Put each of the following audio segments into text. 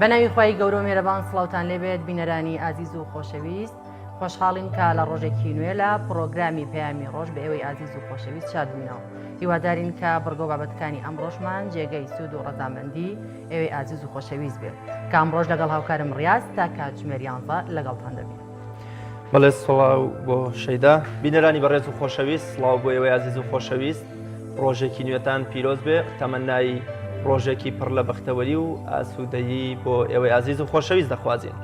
بەناوی خوای گەورە و مێرەبان سڵاوتان لێبێت بینەرانی ئازیز و خۆشەویست خۆشحاڵین کە لە ڕۆژێکی نوێ لە پڕۆگرامی پەیامی ڕۆژ بە ئێوەی ئازیز و خۆشەویست شاد بووینەوە هیوادارین کە بڕگە و بابەتەکانی ئەمڕۆشمان جێگەی سوود و ڕەزامەندی ئێوەی ئازیز و خۆشەویست بێت کە ئەمڕۆش لەگەڵ هاوکارم ڕیاز تا کاتژمێر یانزە لەگەڵتان دەبین. بەڵێ سڵاو بۆ شەیدا بینەرانی بەڕێز و خۆشەویست سڵاو بۆ ئێوەی ئازیز و خۆشەویست ڕۆژێکی نوێتان پیرۆز بێ تەمەنای ڕۆژێکی پڕ لە بەختەوەری و ئاسوودەیی بۆ ئێوەی ئازیز و خۆشەویست دەخوازین.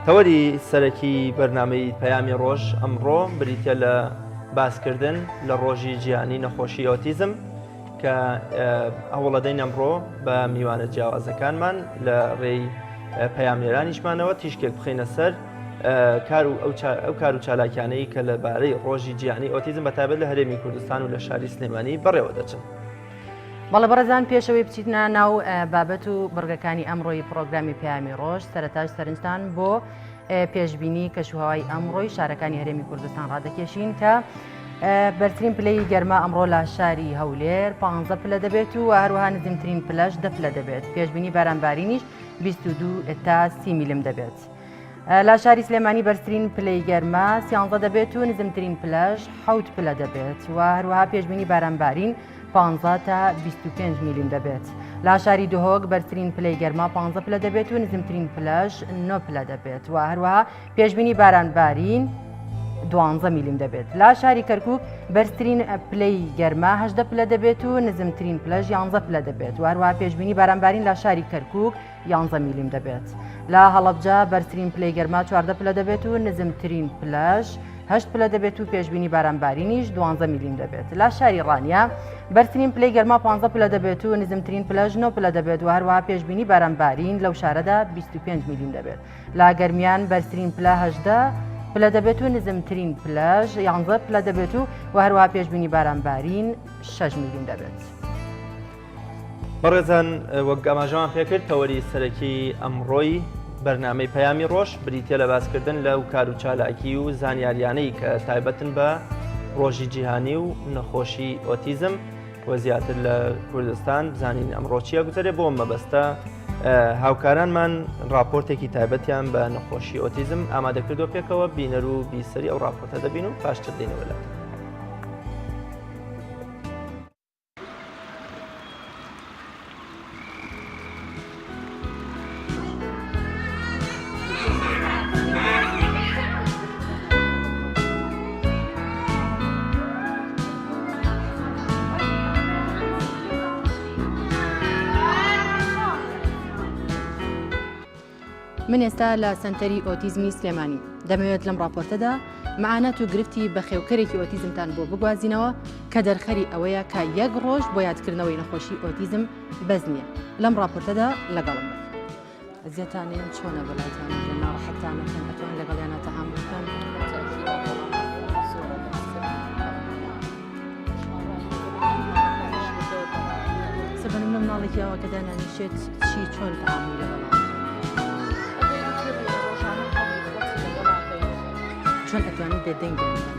تەوەری سەرەکی بەرنامەی پەیامی ڕۆژ ئەمڕۆ بریتە لە باسکردن لە ڕۆژی جیهانی نەخۆشی ئۆتیزم کە هەوڵەدەین ئەمڕۆ بە میوانە جیاوازەکانمان لە ڕێی پەیامنێرانیشمانەوە تیشکێک بخەینە سەر کار و ئەو کار و چالاکیانەی کە لەبارەی ڕۆژی جیهانی ئۆتیزم بە تایبەت لە هەرێمی کوردستان و لە شاری سلێمانی بەڕێوە دەچن. بەڵێ بەڕێزان پێشەوەی بچیتنە ناو بابەت و بڕگەکانی ئەمڕۆی پڕۆگرامی پەیامی ڕۆژ سەرەتاش سەرنجتان بۆ پێشبینی کەشوهەوای ئەمڕۆی شارەکانی هەرێمی کوردستان ڕادەکێشین کە بەرترین پلەی گەرما ئەمڕۆ لە شاری هەولێر 15 پلە دەبێت و هەروەها نزمترین پلەش دە پلە دەبێت پێشبینی بارانبارینیش 22 تا 30 میلم دەبێت. لە شاری سلێمانی بەرزترین پلەی گەرما سیانزە دەبێت و نزمترین پلەش حەوت پلە دەبێت و هەروەها پێشبینی بارانبارین 15 تا 25 میلیم دەبێت. لە شاری دهۆک بەرزترین پلەی گەرما 15 پلە دەبێت و نزمترین پلەش 9 پلە دەبێت و هەروەها پێشبینی بارانبارین دوانزە میلیم دەبێت. لە شاری کەرکک بەرزترین پلەی گەرما هەژدە پلە دەبێت و نزمترین پلەش یانزە پلە دەبێت و هەروەها پێشبینی بارانبارین لە شاری کەرکک یانزە میلیم دەبێت. لە هەڵەبجە بەرزترین پلەی گەرما 14 پلە دەبێت و نزمترین پلەش هەشت پلە دەبێت و پێشبینی بارانبارینیش دوانزە میلیم دەبێت. لە شاری ڕانیە بەرزترین پلەی گەرما 15 پلە دەبێت و نزمترین پلەش 9 پلە دەبێت و هەروەها پێشبینی بارانبارین لەو شارەدا 25 میلیم دەبێت. لە گەرمیان بەرزترین پلە 18 پلە دەبێت و نزمترین پلەش 11 پلە دەبێت و و هەروەها پێشبینی بارانبارین 6 میلیم دەبێت. بەڕێزان وەک ئاماژەمان پێکرد تەوەری سەرەکی ئەمڕۆی بەرنامەی پەیامی ڕۆژ بریتە لە باسکردن لەو کار و چالاکی و زانیاریانەی کە تایبەتن بە ڕۆژی جیهانی و نەخۆشی ئۆتیزم و زیاتر لە کوردستان بزانین ئەمڕۆ چیە گوزەرێ بۆ مەبەستە هاوکارانمان راپۆرتێکی تایبەتیان بە نەخۆشی ئۆتیزم ئامادەکردو پێکەوە بینەر و بیسەری ئەو راپۆرتە دەبین و پاشتر دێنەوە لاتان. من ئێستا لە سەنتەری ئۆتیزمی سلێمانی دەمەوێت لەم ڕاپۆرتەدا مەعانات و گرفتی بەخێوکەرێکی ئۆتیزمتان بۆ بگوازینەوە کە دەرخەری ئەوەیە کە یەک ڕۆژ بۆ یادکردنەوەی نەخۆشی ئۆتیزم بەس نییە لەم ڕاپۆرتەدا لەگەڵم بن. ئەزیەتانیان چۆنە بەلاتان لە ناڕەحەتانەکەن ئەتوان لەگەڵیانە تەعامل بکەن؟ سەبەنم لە مناڵێکی ئاوا کە دانانیشێت چی چۆن تەعاملی لەگەڵا چۆن ئەتوانیت بێدەنگیان بکەن؟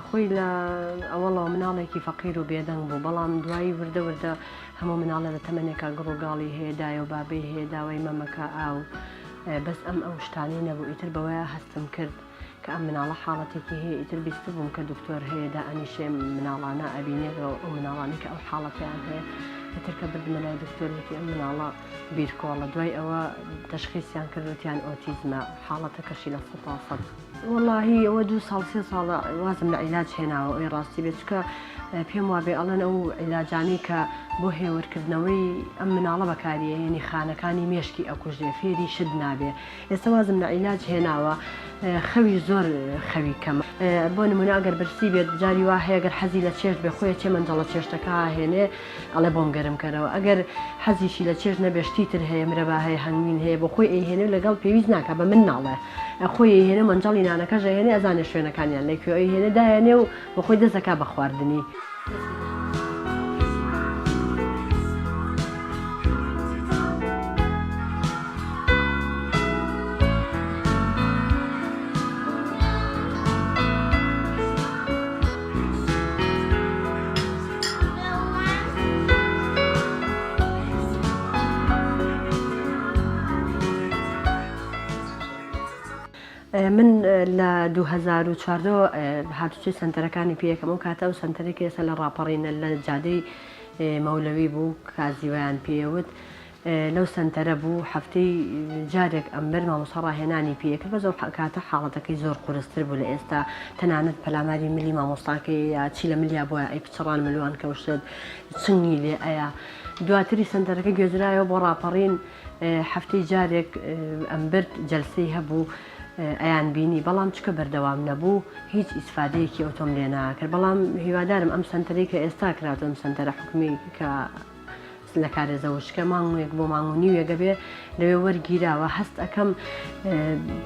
خۆی لە ئەوەڵەوە مناڵێکی فەقیر و بێدەنگ بوو، بەڵام دوایی وردە وردە هەموو مناڵێ لە تەمەنێکا گڕ و گاڵی هەیە، دایە و بابەی هەیە، داوای مەمەکە، ئاو، بەس ئەم ئەو شتانەی نەبوو، ئیتر بەوەیا هەستم کرد. کە ئەم مناڵە حاڵەتێکی هەیە ئیتر بیستبووم کە دکتۆر هەیە دائەنیشێ مناڵانە ئەبینێ ئەو مناڵانەی کە ئەو حاڵەتەیان هەیە ئیتر کە بردمە لای دکتۆر وتی ئەم مناڵە بیرکۆڵە دوای ئەوە تەشخیسیان کرد وتیان ئۆتیزمە حاڵەتەکەشی 100%. وەڵاهی ئەوە دوو ساڵ سێ ساڵە وازم لە عیلاج هێناوە ئەوی ڕاستی بێت چکە پێم وابێ ئەڵێن ئەو عیلاجانەی کە بۆ هێورکردنەوەی ئەم مناڵە بەکاریەهێنی خانەکانی مێشکی ئەکوژێ فێری شت نابێ ئێستا وازم لە عیلاج هێناوە خەویش زۆر خەوی کەمە بۆ نمونە ئەگەر برسی بێت جاری وا هەیە گەر حەزی لە چێشت بێ خۆی چێ مەنجەڵە چێشتەکە هێنێ ئەڵێ بۆم گەرم کەرەوە ئەگەر حەزیشی لە چێشت نەبێ شتی تر هەیە مرەبا هەیە هەنگوین هەیە بۆ خۆی ئەیهێنێ و لەگەڵ پێویست ناکا بە من ناڵێ خۆی ئەیهێنێ مەنجەڵی نانەکەش ئەیهێنێ ئەزانێ شوێنەکانیان لە کوێ ئەیهێنێ دایەنێ و بۆ خۆی دەست ئەکا بە خواردنی. من لە 2014 هاتوچۆی سەنتەرەکانی پێ یەکەم ئەو کاتە ئەو سەنتەرێک کە ئێستا لە ڕاپەڕینە لە جادەی مەولەوی بوو کازیوەیان پێوت لەو سەنتەرە بوو هەفتەی جارێک ئەمبرد مامۆستا ڕاهێنانی پێ ئەکرد بەس ئەو کاتە حاڵەتەکەی زۆر قورستر بوو لە ئێستا تەنانەت پەلاماری ملی مامۆستاکەی یا چی لە ملیا بۆیە ئەی پچڕان ملوان کەوشت چنگی لێ ئەیا دواتری سەنتەرەکە گوێزرایەوە بۆ ڕاپەڕین هەفتەی جارێک ئەمبرد جەلسەی هەبوو ئەیان بینی بەڵام چکە بەردەوام نەبوو هیچ ئیسفادەیەکی ئەوتۆم لێ ناکرد بەڵام هیوادارم ئەم سەنتەرەی کە ئێستا کراتەوە ئەم سەنتەرە حکومی کە لە کارێزە وشکە مانگێک بۆ مانگ و نیوێک ئەبێ لەوێ وەرگیراوە هەست ئەکەم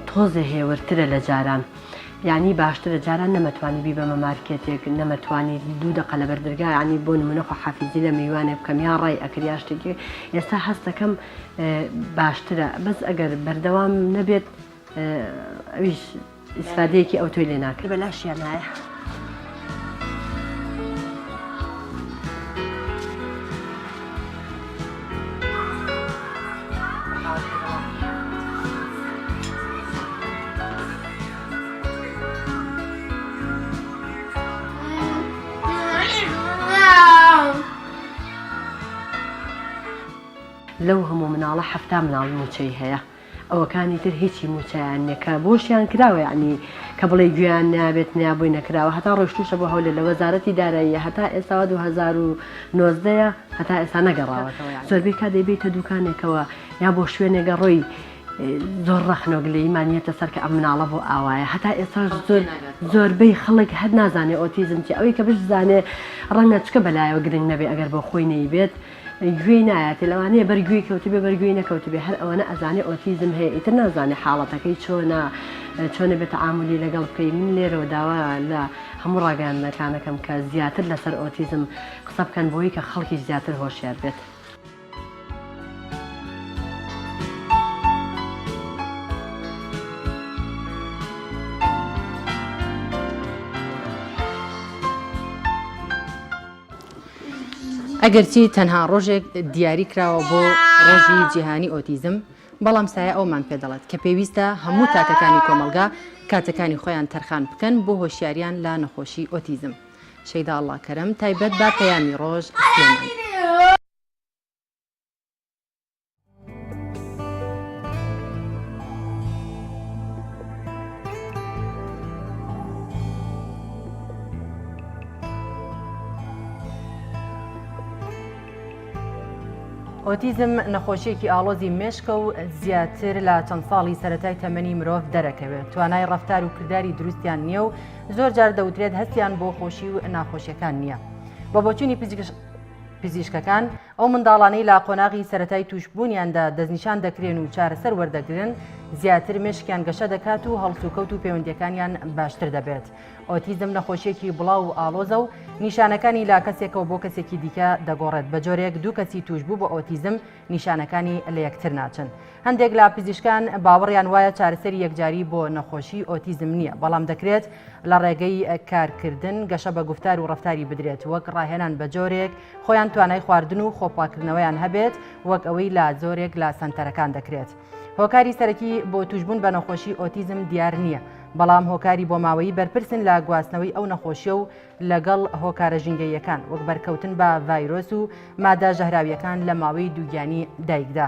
تۆزێ هێورترە لە جاران یعنی باشترە جاران نەمەتوانی بیبەمە مارکێتێک نەمەتوانی دوو دەقە لەبەر دەرگا یعنی بۆ نمونە خۆ حافیزی لە میوانێک بکەم یا ڕای ئەکرد یا شتێکی ئێستا هەست دەکەم باشترە بەس ئەگەر بەردەوام نەبێت ئەویش ئیسفادەیەکی ئەوتۆی لێ ناکرێت. بە لاشیان نایە. لەو هەموو مناڵە 70 مناڵ مووچەی هەیە. ئەوەکانی تر هیچی موچەیان نیە کە بۆشیان کراوە یەعنی کە بڵێی گوێیان نابێت نیا بۆی نەکراوە هەتا ڕۆیشتوشە بۆ هەولێر لە وەزارەتی داراییە هەتا ئێستاوە 2019 یە هەتا ئێستا نەگەڕاوەتەوە یەعنی زۆربەی کات دەیبەیتە دوکانێکەوە یا بۆ شوێنێک ئەڕۆی زۆر ڕەخنە و گلەییمان یەتە سەر کە ئەم مناڵە بۆ ئاوایە هەتا ئێستاش زۆر زۆربەی خەڵک هەر نازانێ ئۆتیزم چیە ئەوەی کە بشزانێ ڕەنگە چکە بەلایەوە گرنگ نەبێ ئەگەر بۆ خۆی نەیبێت گوێی نایەتێ لەوانەیە بەر گوێی کەوتبێ بەر گوێی نەکەوتبێ هەر ئەوەنە ئەزانێ ئۆتیزم هەیە ئیتر نازانێ حاڵەتەکەی چۆنە چۆنە بێ تەعامولی لەگەڵ بکەی من لێرەوە داوا لە هەموو ڕاگەیاندنەکانەکەم کە زیاتر لەسەر ئۆتیزم قسە بکەن بۆی کە خەڵکیش زیاتر هۆشیار بێت. ئەگەرچی تەنها ڕۆژێک دیاری کراوە بۆ ڕۆژی جیهانی ئۆتیزم، بەڵام سایە ئەومان پێ دەڵێت کە پێویستە هەموو تاکەکانی کۆمەڵگا کاتەکانی خۆیان تەرخان بکەن بۆ هۆشیاریان لە نەخۆشی ئۆتیزم. شەیدا ئەڵڵا کەرەم تایبەت بە پەیامی ڕۆژ سلێمانی. ئۆتیزم نەخۆشیەکی ئاڵۆزی مێشکە و زیاتر لە چەند ساڵی سەتای تەمەنی مرۆڤ دەرەکەوێت توانای ڕفتار و کرداری دروستیان نییە و زۆر جار دەوترێت هەستیان بۆ خۆشی و ناخۆشیەکان نییە بە بۆچوونی پزیشکەکان ئەو منداڵانەی لە قۆناغی سەرەتای تووشبوونیاندا دەستنیشان دەکرێن و چارەسەر وەردەگرن، زیاتر مێشکیان گەشە دەکات و هەڵسوکەوت و پەیوەندییەکانیان باشتر دەبێت. ئۆتیزم نەخۆشییەکی بڵاو و ئاڵۆزە و نیشانەکانی لە کەسێکەوە بۆ کەسێکی دیکە دەگۆڕێت، بە جۆرێک دوو کەسی تووشبوو بە ئۆتیزم نیشانەکانی لە یەکتر ناچن. هەندێک لە پزیشکان باوەڕیان وایە چارەسەری یەکجاری بۆ نەخۆشی ئۆتیزم نییە، بەڵام دەکرێت لە ڕێگەی کارکردن گەشە بە گوفتار و ڕەفتاری بدرێت، وەک ڕاهێنان بە جۆرێک خۆیان توانای خواردن و خۆپاکردنەوەیان هەبێت، وەک ئەوەی لە زۆرێک لە سەنتەرەکان دەکرێت. هۆکاری سەرەکی بۆ تووشبوون بە نەخۆشی ئۆتیزم دیار نییە. بەڵام هۆکاری بۆماوەیی بەرپرسن لە گواستنەوەی ئەو نەخۆشیە و لەگەڵ هۆکارە ژینگەییەکان وەک بەرکەوتن بە ڤایرۆس و مادە ژەهراویەکان لە ماوەی دووگیانی دایکدا.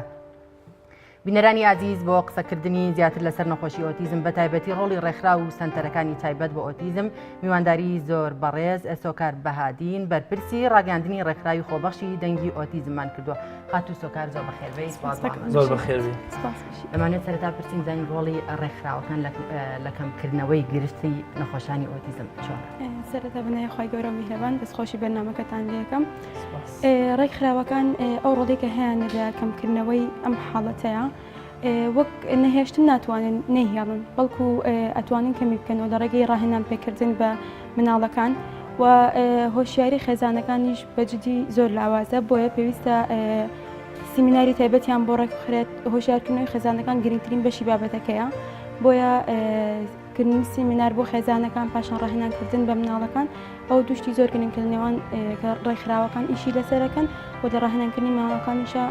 بینەرانی ئازیز بۆ قسەکردنی زیاتر لەسەر نەخۆشی ئۆتیزم بە تایبەتی ڕۆڵی ڕێکخراو و سەنتەرەکانی تایبەت بە ئۆتیزم میوانداری زۆر بەڕێز سۆکار بەهادین بەرپرسی ڕاگەاندنی ڕێکخراوی خۆبەخشی دەنگی ئۆتیزممان کردووە خاتوو سۆکار زۆر بەخێربێی سپاس بۆ ئامادەبوونت. زۆر بەخێربێی. دەمانەوێت سەرەتا پرسین بزانین ڕۆڵی ڕێکخراوەکان لە کەمکردنەوەی گرفتی نەخۆشانی ئۆتیزم چۆنە؟ سەرەتا بە ناوی خوای گەورە و میهرەبان دەستخۆشی بەرنامەکەتان لێکەم. ڕێکخراوەکان ئەو ڕۆڵی کە هەیانە لە کەمکردنەوەی ئەم حاڵەتەیە وەک نەهێشتن ناتوانن نەیهێڵن بەڵکو ئەتوانن کەمی بکەنەوە لە ڕێگەی ڕاهێنان پێکردن بە مناڵەکان و هۆشیاری خێزانەکانیش بە جدی زۆر لاوازە بۆیە پێویستە سیمیناری تایبەتیان بۆ ڕێکبخرێت هۆشیارکردنەوەی خێزانەکان گرنگترین بەشی بابەتەکەیە بۆیە کردنی سیمینار بۆ خێزانەکان پاشان ڕاهێنانکردن بە مناڵەکان ئەو دوشتی زۆر گرنگ کە لە نێوان کە ڕێکخراوەکان ئیشی لەسەرەکەن و لە ڕاهێنانکردنی مناڵەکانیشە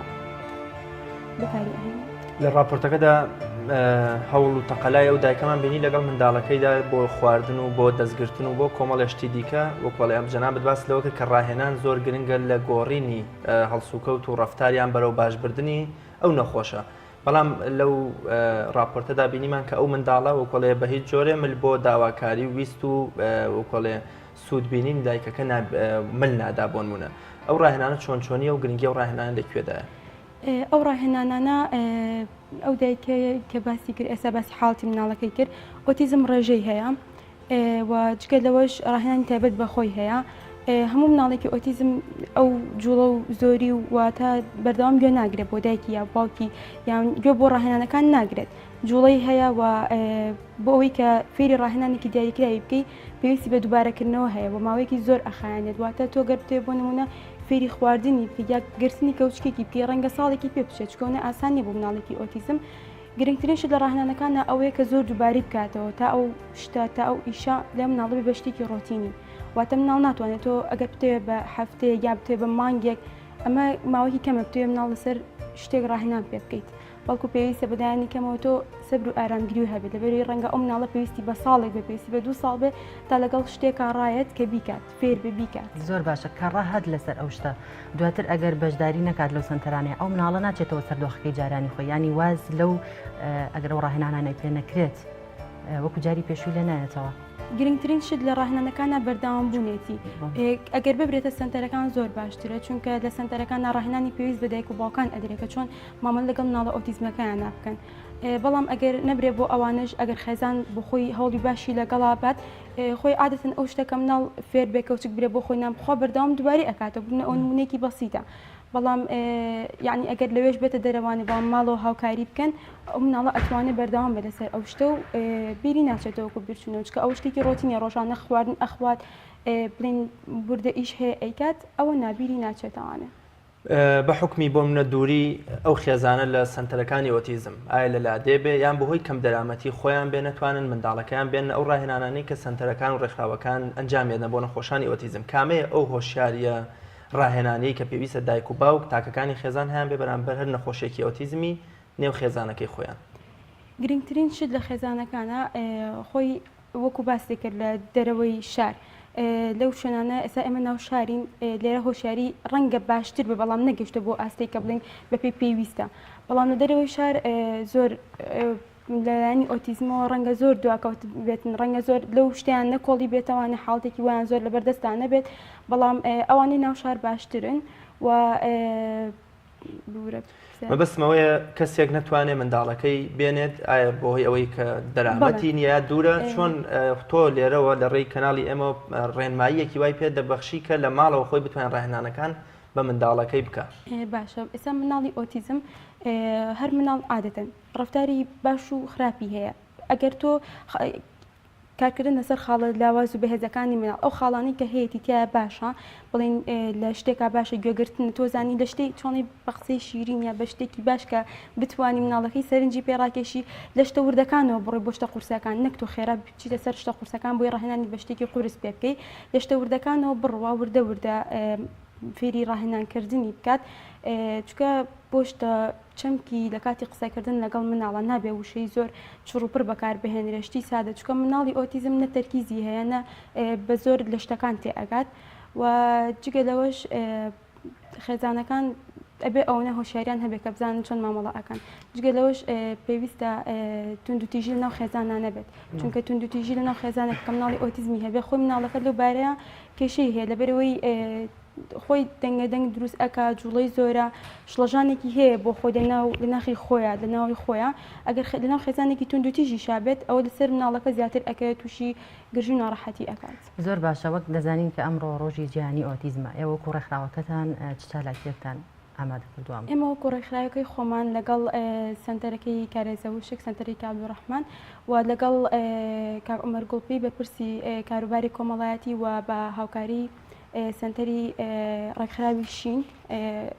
بەکاری ئەهێنن. لە ڕاپۆرتەکەدا هەوڵ و تەقەلای ئەو دایکەمان بینی لەگەڵ منداڵەکەیدا بۆ خواردن و بۆ دەستگرتن و بۆ کۆمەڵێ شتی دیکە وەک وەڵێ ئەم جەنابت باس لەوە کرد کە ڕاهێنان زۆر گرنگە لە گۆڕینی هەڵسوکەوت و ڕەفتاریان بەرەو باشبردنی ئەو نەخۆشە بەڵام لەو ڕاپۆرتەدا بینیمان کە ئەو منداڵە وەکۆڵێ بە هیچ جۆرێ مل بۆ داواکاری و ویست و وەکۆڵێ سوود بینین دایکەکە مل نادا بۆنمونە ئەو ڕاهێنانە چۆن چۆنیە و گرنگی ئەو ڕاهێنانە لە کوێدایە؟ ئەو ڕاهێنانانە ئەو دایکە کە باسی کرد ئێستا باسی حاڵەتی مناڵەکەی کرد ئۆتیزم ڕێژەی هەیە و جگە لەوەش ڕاهێنانی تایبەت بە خۆی هەیە هەموو مناڵێکی ئۆتیزم ئەو جوڵە و زۆری و واتە بەردەوام گوێ ناگرێت بۆ دایکی یا باوکی یان گوێ بۆ ڕاهێنانەکان ناگرێت جوڵەی هەیە و بۆ ئەوەی کە فێری ڕاهێنانێکی دیاریکراوی بکەی پێویستی بە دووبارەکردنەوە هەیە بۆ ماوەیەکی زۆر ئەخایەنێت واتە تۆ گەر بتەوێت بۆ نمونە فێری خواردنی بکەیت یا گرتنی کەوچکێکی بکەی ڕەنگە ساڵێکی پێ بچێت چکۆنە ئاسان نییە بۆ مناڵێکی ئۆتیزم گرنگترین شت لە ڕاهێنانەکاندا ئەوەیە کە زۆر دووبارەی بکاتەوە تا ئەو شتە تا ئەو ئیشە لای مناڵ بێ بە شتێکی ڕۆتینی واتە مناڵ ناتوانێت تۆ ئەگەر بتەوێت بە هەفتەیەک یا بتەوێت بە مانگێک ئەمە ماوەیەکی کەمە بتەوێت مناڵ لەسەر شتێک ڕاهێنان پێ بکەیت بەڵکو پێویستە بەدایانی کەمەوە تۆ سەبر و ئارامگری هەبێت لەبەری ڕەنگە ئەو مناڵە پێویستی بە ساڵێک بێ پێویستی بە دوو ساڵ بێ تا لەگەڵ شتێکا ڕایەت کە بیکات فێر بێ بیکات. زۆر باشە کە ڕاهات لەسەر ئەو شتە دواتر ئەگەر بەشداری نەکات لەو سەنتەرانەیە ئەو مناڵە ناچێتەوە سەر دۆخەکەی جارانی خۆی ینی واز لەو ئەگەر ئەو ڕاهێنانانەی پێ نەکرێت وەکو جاری پێشووی لێ نایەتەوە. گرنگترین شت لە ڕاهێنانەکانە بەردەوام بوونێتی ئەگەر ببرێتە سەنتەرەکان زۆر باشترە چونکە لە سەنتەرەکان ڕاهێنانی پێویست بە دایک و باوکان ئەدرێت کە چۆن مامەڵە لەگەڵ مناڵە ئۆتیزمەکەیانە بکەن بەڵام ئەگەر نەبرێ بۆ ئەوانەش ئەگەر خێزان بۆ خۆی هەوڵی باشی لەگەڵا بات خۆی عادەتەن ئەو شتە کە مناڵ فێر بێ کەوچک برێ بۆ خۆی نان بخوا بەردەوام دووبارەی ئەکاتەوە ببنە ئەو نمونەیەکی بەسیتە بەڵام یعنی ئەگەر لەوێش بێتە دەرەوانی بەڵام ماڵەوە هاوکاری بکەن ئەو مناڵە ئەتوانێت بەردەوام بێت لەسەر ئەو شتە و بیری ناچێتەوە وەکو بیرچوونەوە چونکە ئەو شتێکی ڕۆتینە ڕۆژانە خواردن ئەخوات بڵێن وردە ئیش هەیە ئەیکات ئەوە نابیری ناچێتەوانێ. بە حوکمی بۆ منە دووری ئەو خێزانە لە سەنتەرەکانی ئۆتیزم، ئایا لە لادێ بێ یان بەهۆی کەمدەرامەتی خۆیان بێ نەتوانن منداڵەکەیان بێننە ئەو ڕاهێنانانەی کە سەنتەرەکان و ڕێکخراوەکان ئەنجامیەدەن بۆ نەخۆشانی ئۆتیزم کامەیە ئەو هۆشیاریە ڕاهێنانەی کە پێویستە دایک و باوک تاکەکانی خێزان هەیان بێ بەرامبەر هەر نەخۆشیەکی ئۆتیزمی نێو خێزانەکەی خۆیان؟ گرنگترین شت لە خێزانەکانە خۆی وەکو باسی کرد لە دەرەوەی شار لەو شوێنانە ئێستا ئێمە ناو شارین لێرە هۆشیاری ڕەنگە باشتر بێ بەڵام نەگەشتە بۆ ئاستێک کە بڵین بەپێی پێویستە بەڵام لە دەرەوەی شار زۆر لەلایەنی ئۆتیزمەوە ڕەنگە زۆر دواکەوت بێتن ڕەنگە زۆر لەو شتیان نەکۆڵی بێتەوانە حاڵتێکی وایان زۆر لەبەردەستان نەبێت بەڵام ئەوانەی ناو شار باشترن و مەبەستم ئەوەیە کەسێک نەتوانێت منداڵەکەی بێنێت ئایا بۆهۆی ئەوەی کە دەرامەتی نییە دوورە چۆن تۆ لێرەوە لە ڕێی کەناڵی ئێمە ڕێنماییەکی وای پێ دەبەخشی کە لە ماڵەوە خۆی بتوانێت ڕاهێنانەکان بە منداڵەکەی بکە باشە ئێستا مناڵی ئۆتیزم هەر مناڵ عادەتەن ڕەفتاری باش و خراپی هەیە ئەگەر تۆ کارکردن لەسەر خاڵە لاواز و بەهێزەکانی مناڵ، ئەو خاڵانەی کە هەیەتی تیایا باشە، بڵێین لە شتێکا باشە گوێگرتن تۆ زانی لە شتێک چۆنی بە قسەی شیرین یا بە شتێکی باش کە بتوانی مناڵەکەی سەرنجی پێ ڕاکێشی لە شتە وردەکانەوە بڕۆی بۆ شتە قورسەکان نەک تۆ خێرا بچیتە سەر شتە قورسەکان بۆی ڕاهێنانی بە شتێکی قورس پێ بکەی لە شتە وردەکانەوە بڕوا وردە وردە فێری ڕاهێنانکردنی بکات چونکە بۆ شتە. چەمکی لە کاتی قسەکردن لەگەڵ مناڵە نابێ وشەی زۆر چڕوپڕ بەکار بهێنرێ شتی سادە چونکە مناڵی ئۆتیزم نە تەرکیزی هەیە نە بە زۆر لە شتەکان تێ ئەگات و جگە لەوەش خێزانەکان ئەبێ ئەوەنە هۆشیاریان هەبێ کە بزانن چۆن مامەڵە ئەکەن جگە لەوەش پێویستە توندوتیژی لەناو خێزاندا نەبێت چونکە توندوتیژی لەناو خێزانێک کە مناڵی ئۆتیزمی هەبێ خۆی مناڵەکە لەو بارەیە کێشەی هەیە لەبەرەوەی خۆی دەنگە دەنگ دروست ئەکا جوڵەی زۆرە شڵەژانێکی هەیە بۆ خۆی لەناو لە ناخی خۆیان لە ناوی خۆیان ئەگەر لەناو خێزانێکی توندوتیژیشا بێت ئەوە لەسەر مناڵەکە زیاتر ئەکەوێت تووشی گرژی و ناڕەحەتی ئەکات. زۆر باشە وەک دەزانین کە ئەمڕۆ ڕۆژی جیهانی ئۆتیزمە ئێوە وەکو ڕێکخراوەکەتان چ چالاکیەکتان ئامادە کردووە ئەمڕۆ؟ ئێمە وەکو ڕێکخراوەکەی خۆمان لەگەڵ سەنتەرەکەی کارێزە وشک سەنتەری کاک عەبدولڕەحمان و لەگەڵ کاک عومەر گوڵپی بەرپرسی کاروباری کۆمەڵایەتی و بە هاوکاری سەنتەری ڕێکخراوی شین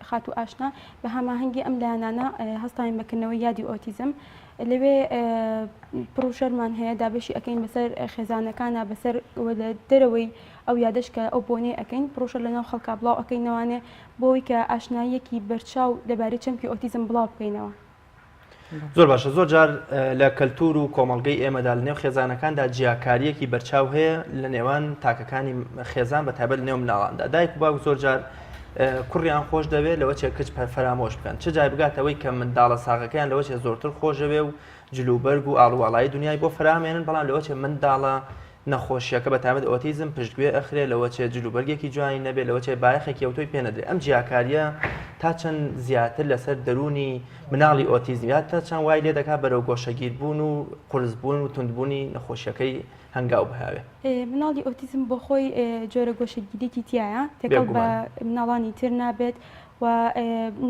خاتوو ئاشنا بە هەماهەنگی ئەم لایەنانە هەستاین بە کردنەوەی یادی ئۆتیزم لەوێ پڕوشەرمان هەیە دابەشی ئەەکەین بەسەر خێزانەکانە بەسەر لە دەرەوەی ئەو یادەش کە ئەو بۆنەی ئەەکەین پڕۆشە لەناو خەڵکا بڵاو ئەەکەینەوانێ بۆی کە ئاشناییەکی بەرچاو لەبارەی چەمکی ئۆتیزم بڵاو بکەینەوە. زۆر باشە زۆر جار لە کەلتور و کۆمەڵگەی ئێمەدا لە نێو خێزانەکاندا جیاکاریەکی بەرچاو هەیە لە نێوان تاکەکانی خێزان بە تایبەت لە نێو مناڵاندا دایک و باوک زۆر جار کوڕیان خۆش دەوێت لەوە چێ کچ فەرامۆش بکەن چ جای بگاتەوەی کە منداڵە ساغەکەیان لەوە چێ زۆرتر خۆشەوێ و جلوبەرگ و ئاڵوواڵایی دنیای بۆ فەرامێنن بەڵام لەوە چێ منداڵە نەخۆشیەکە بە تایبەت ئۆتیزم پشتگوێ ئەخرێ لەوەچێ جلوبەرگێکی جوانی نەبێ لەوەچێ بایەخێکی ئەوتۆی پێ نەدرێ ئەم جیاکاریە تا چەند زیاتر لەسەر دەروونی مناڵی ئۆتیزم یا تا چەند وای لێ دەکات بەرەو گۆشەگیر بوون و قورس بوون و توندبوونی نەخۆشیەکەی هەنگاو بهاوێ. مناڵی ئۆتیزم بۆ خۆی جۆرە گۆشەگیریەکی تیایە تێکەڵ بە مناڵانی تر نابێت و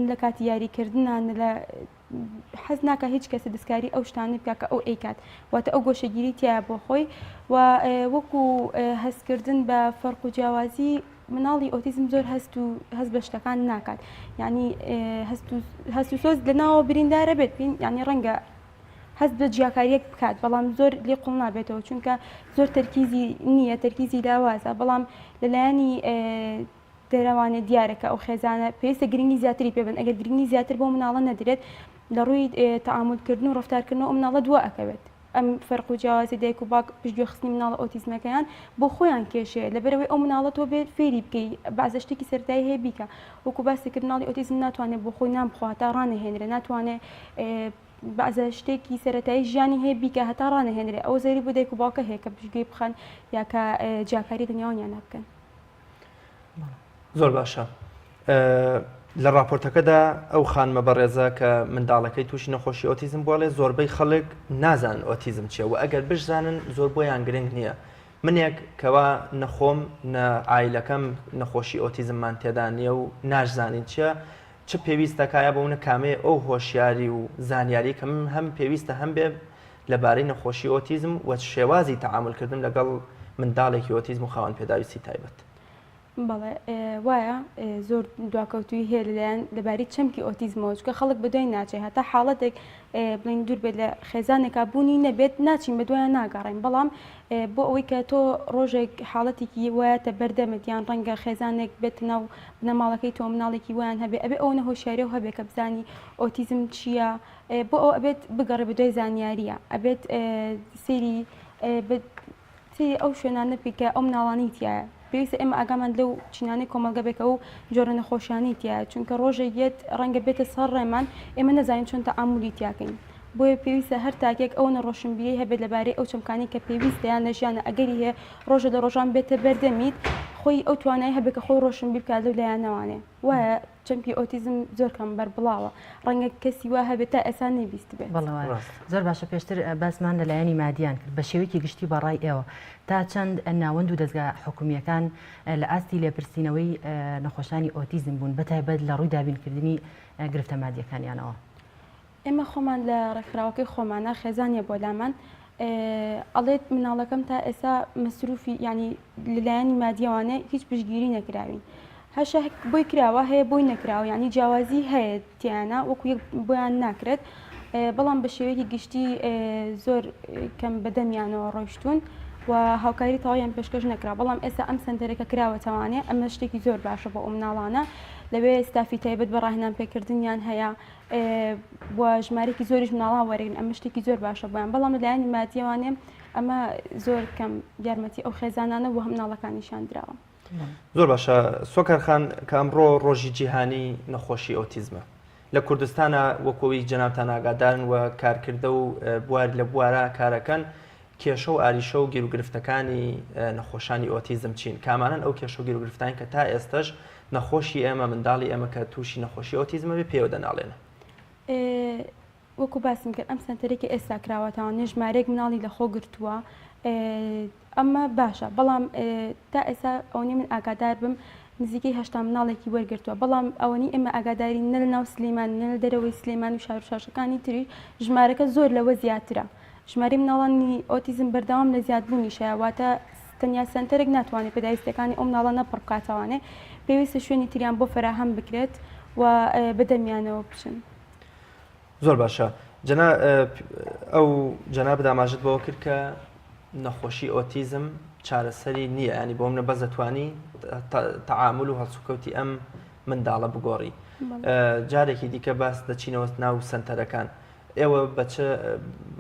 لە کاتی یاریکردنا لە حەز ناکا هیچ کەسێ دەستکاری ئەو شتانەی بکا کە ئەو ئەیکات واتە ئەو گۆشەگیری تایە بۆ خۆی و وەکو هەستکردن بە فەرق و جیاوازی مناڵی ئۆتیزم زۆر هەست و هەست بە شتەکان ناکات یعنی هەست و سۆز لە ناوە بریندارە بێت پین یعنی ڕەنگە هەست بە جیاکاریەک بکات بەڵام زۆر لێ قوڵ نابێتەوە چونکە زۆر تەرکیزی نییە تەرکیزی لاوازە بەڵام لەلایەنی دەرەوانێ دیارە کە ئەو خێزانە پێویستە گرنگی زیاتری پێ بن ئەگەر گرنگی زیاتر بۆ مناڵە نەدرێت لە ڕووی تەعامول کردن و ڕەفتارکردنەوە ئەو مناڵە دوا ئەکەوێت ئەم فەرق و جیاوازی دایک و باک پشتگوێ خستنی مناڵە ئۆتیزمەکەیان بۆ خۆیان کێشەیە لەبەرئەوەی ئەو مناڵە تۆ بێت فێری بکەی بەعزە شتێکی سەرەتایی هەیە بیکە وەکو باسی کرد مناڵی ئۆتیزم ناتوانێت بۆ خۆی نان بخوا هەتا ڕانەهێنرێ ناتوانێت بەعزە شتێکی سەرەتایی ژیانی هەیە بیکە هەتا ڕانەهێنرێ ئەوە زەری بۆ دایک و باوکە هەیە کە پشتگوێی بخەن یا کە جیاکاری لە نێوانیاندا بکەن. زۆر باشە لە راپۆرتەکەدا ئەو خانمە بەڕێزە کە منداڵەکەی تووشی نەخۆشی ئۆتیزم بۆڵێ زۆربەی خەڵک نازان ئۆتیزم چیە و ئەگەر بشزانن زۆر بۆیان گرنگ نییە منێک کەوا نەخۆم نە عیلەکەم نەخۆشی ئۆتیزممان تێدا نییە و ناشزانین چیە چ پێویستە کایە بۆ منە کامەیە ئەو هۆشیاری و زانیاری کە من هەم پێویستە هەم بێ لەبارەی نەخۆشی ئۆتیزم و شێوازی تەعامولکردن لەگەڵ منداڵێکی ئۆتیزم و خاوەن پێداویستی تایبەت. بەڵێ وایە زۆر دواکەوتووی هەیە لەلایەن لەبارەی چەمکی ئۆتیزمەوە چونکە خەڵک بەدوای ناچێت هەتا حاڵەتێک بڵێین دوور بێت لە خێزانێکا بوونی نەبێت ناچین بەدوایان ناگەڕێین بەڵام بۆ ئەوەی کە تۆ ڕۆژێک حاڵەتێکی وایەتە بەردەمت یان ڕەنگە خێزانێک بێت ناو بنەماڵەکەی تۆ مناڵێکی وایان هەبێ ئەبێ ئەوەنە هۆشیاری و هەبێ کە بزانی ئۆتیزم چییە بۆ ئەوە ئەبێت بگەڕێ بەدوای زانیاریە ئەبێت سەیری سەیری ئەو شوێنانە بکەیت کە ئەو مناڵانەی تایە پێویستە ئێمە ئاگامان لەو چینانەی کۆمەڵگە بێت کە ئەو جۆرە نەخۆشیانەی تایە چونکە ڕۆژێک یەت ڕەنگە بێتە سەر ڕێمان ئێمە نەزانین چۆن تەعامولی تیاکەین بۆیە پێویستە هەر تاکێک ئەوەنە ڕۆشنبیری هەبێت لەبارەی ئەو چەمکانەی کە پێویستە یان لە ژیانە ئەگەری هەیە ڕۆژە لە ڕۆژان بێتە بەردەمیت خۆی ئەو توانای هەبێت کە خۆی ڕۆشنبیر بکات لەو لایەنەوانێ وایە چەمکی ئۆتیزم زۆر کەم بەربڵاوە ڕەنگە کەسی وا هەبێت تا ئێستا نەیبیستبێت. بەڵێ وایە. زۆر باشە پێشتر باسمان لە لایەنی مادیان کرد بە شێوەیەکی گشتی بە ڕای ئێوە تا چەند ناوەند و دەزگا حکومییەکان لە ئاستی لێپرسینەوەی نەخۆشانی ئۆتیزم بوون بە تایبەت لە ڕووی دابینکردنی گرفتە مادییەکانیانەوە؟ ئێمە خۆمان لە ڕێکخراوەکەی خۆمانە خێزانە بۆ لامان ئەڵێت مناڵەکەم تا ئێستا مەسروفی ینی لەلایەنی مادیەوانە هیچ پشگیری نەکراوین هەشە بۆی کراوە هەیە بۆی نەکراوە ینی جیاوازی هەیە تیانە وەکو یەک بۆیان ناکرێت بەڵام بە شێوەیەکی گشتی زۆر کەم بەدەمیانەوە ڕۆیشتون. و هاوکاری تەواویان پێشکەش نەکرا بەڵام ئێستا ئەم سەنتەرە کە کراوەتەوانێ ئەمە شتێکی زۆر باشە بۆ ئەو مناڵانە لەوێ ستافی تایبەت بە ڕاهێنان پێکردنیان هەیە و ژمارێکی زۆریش مناڵان وەرگن ئەمە شتێکی زۆر باشە بۆیان بەڵام لەلایەنی مادیەوانێ ئەمە زۆر کەم یارمەتی ئەو خێزانانە و هەم مناڵەکانیشان دراوە. زۆر باشە سۆکار خان کە ئەمڕۆ ڕۆژی جیهانی نەخۆشی ئۆتیزمە لە کوردستانە وەکەوەی جەنابتان ئاگادارن و کارکردە و بوار لە بوارە کارەکەن کێشە و ئاریشە و گیروگرفتەکانی نەخۆشانی ئۆتیزم چین؟ کامانەن ئەو کێشە و گیروگرفتان کە تا ئێستەش نەخۆشی ئێمە منداڵی ئێمە کە تووشی نەخۆشی ئۆتیزمە بێ پێوە دەناڵێنن؟ وەکو باسم کرد ئەم سەنتەرەی کە ئێستا کراوەتەوە ژمارەیەک مناڵی لەخۆ گرتووە ئەمە باشە بەڵام تا ئێستا ئەوەنەی من ئاگادار بم نزیکەی 80 مناڵێکی وەرگرتووە بەڵام ئەوەنی ئێمە ئاگاداری نە لە ناو سلێمانی نە لە دەرەوەی سلێمانی و شار و شارۆچکەکانی تریش ژمارەکە زۆر لەوە زیاترە ژمارەی مناڵانی ئۆتیزم بەردەوام لە زیادبوونیشەیە واتە تەنیا سەنتەرێک ناتوانێت پێداویستیەکانی ئەو مناڵانە پڕ بکاتەوانێ پێویستە شوێنی تریان بۆ فەراهەم بکرێت و بەدەمیانەوە بچن. زۆر باشە جەنا ئەو جەنابت ئاماژەت بەوە کرد کە نەخۆشی ئۆتیزم چارەسەری نییە ینی بۆ منە بەس دەتوانی تەعامل و هەڵسوکەوتی ئەم منداڵە بگۆڕی جارێکی دیکە باس دەچینەوە ناو سنتەرەکان ئێوە بە چ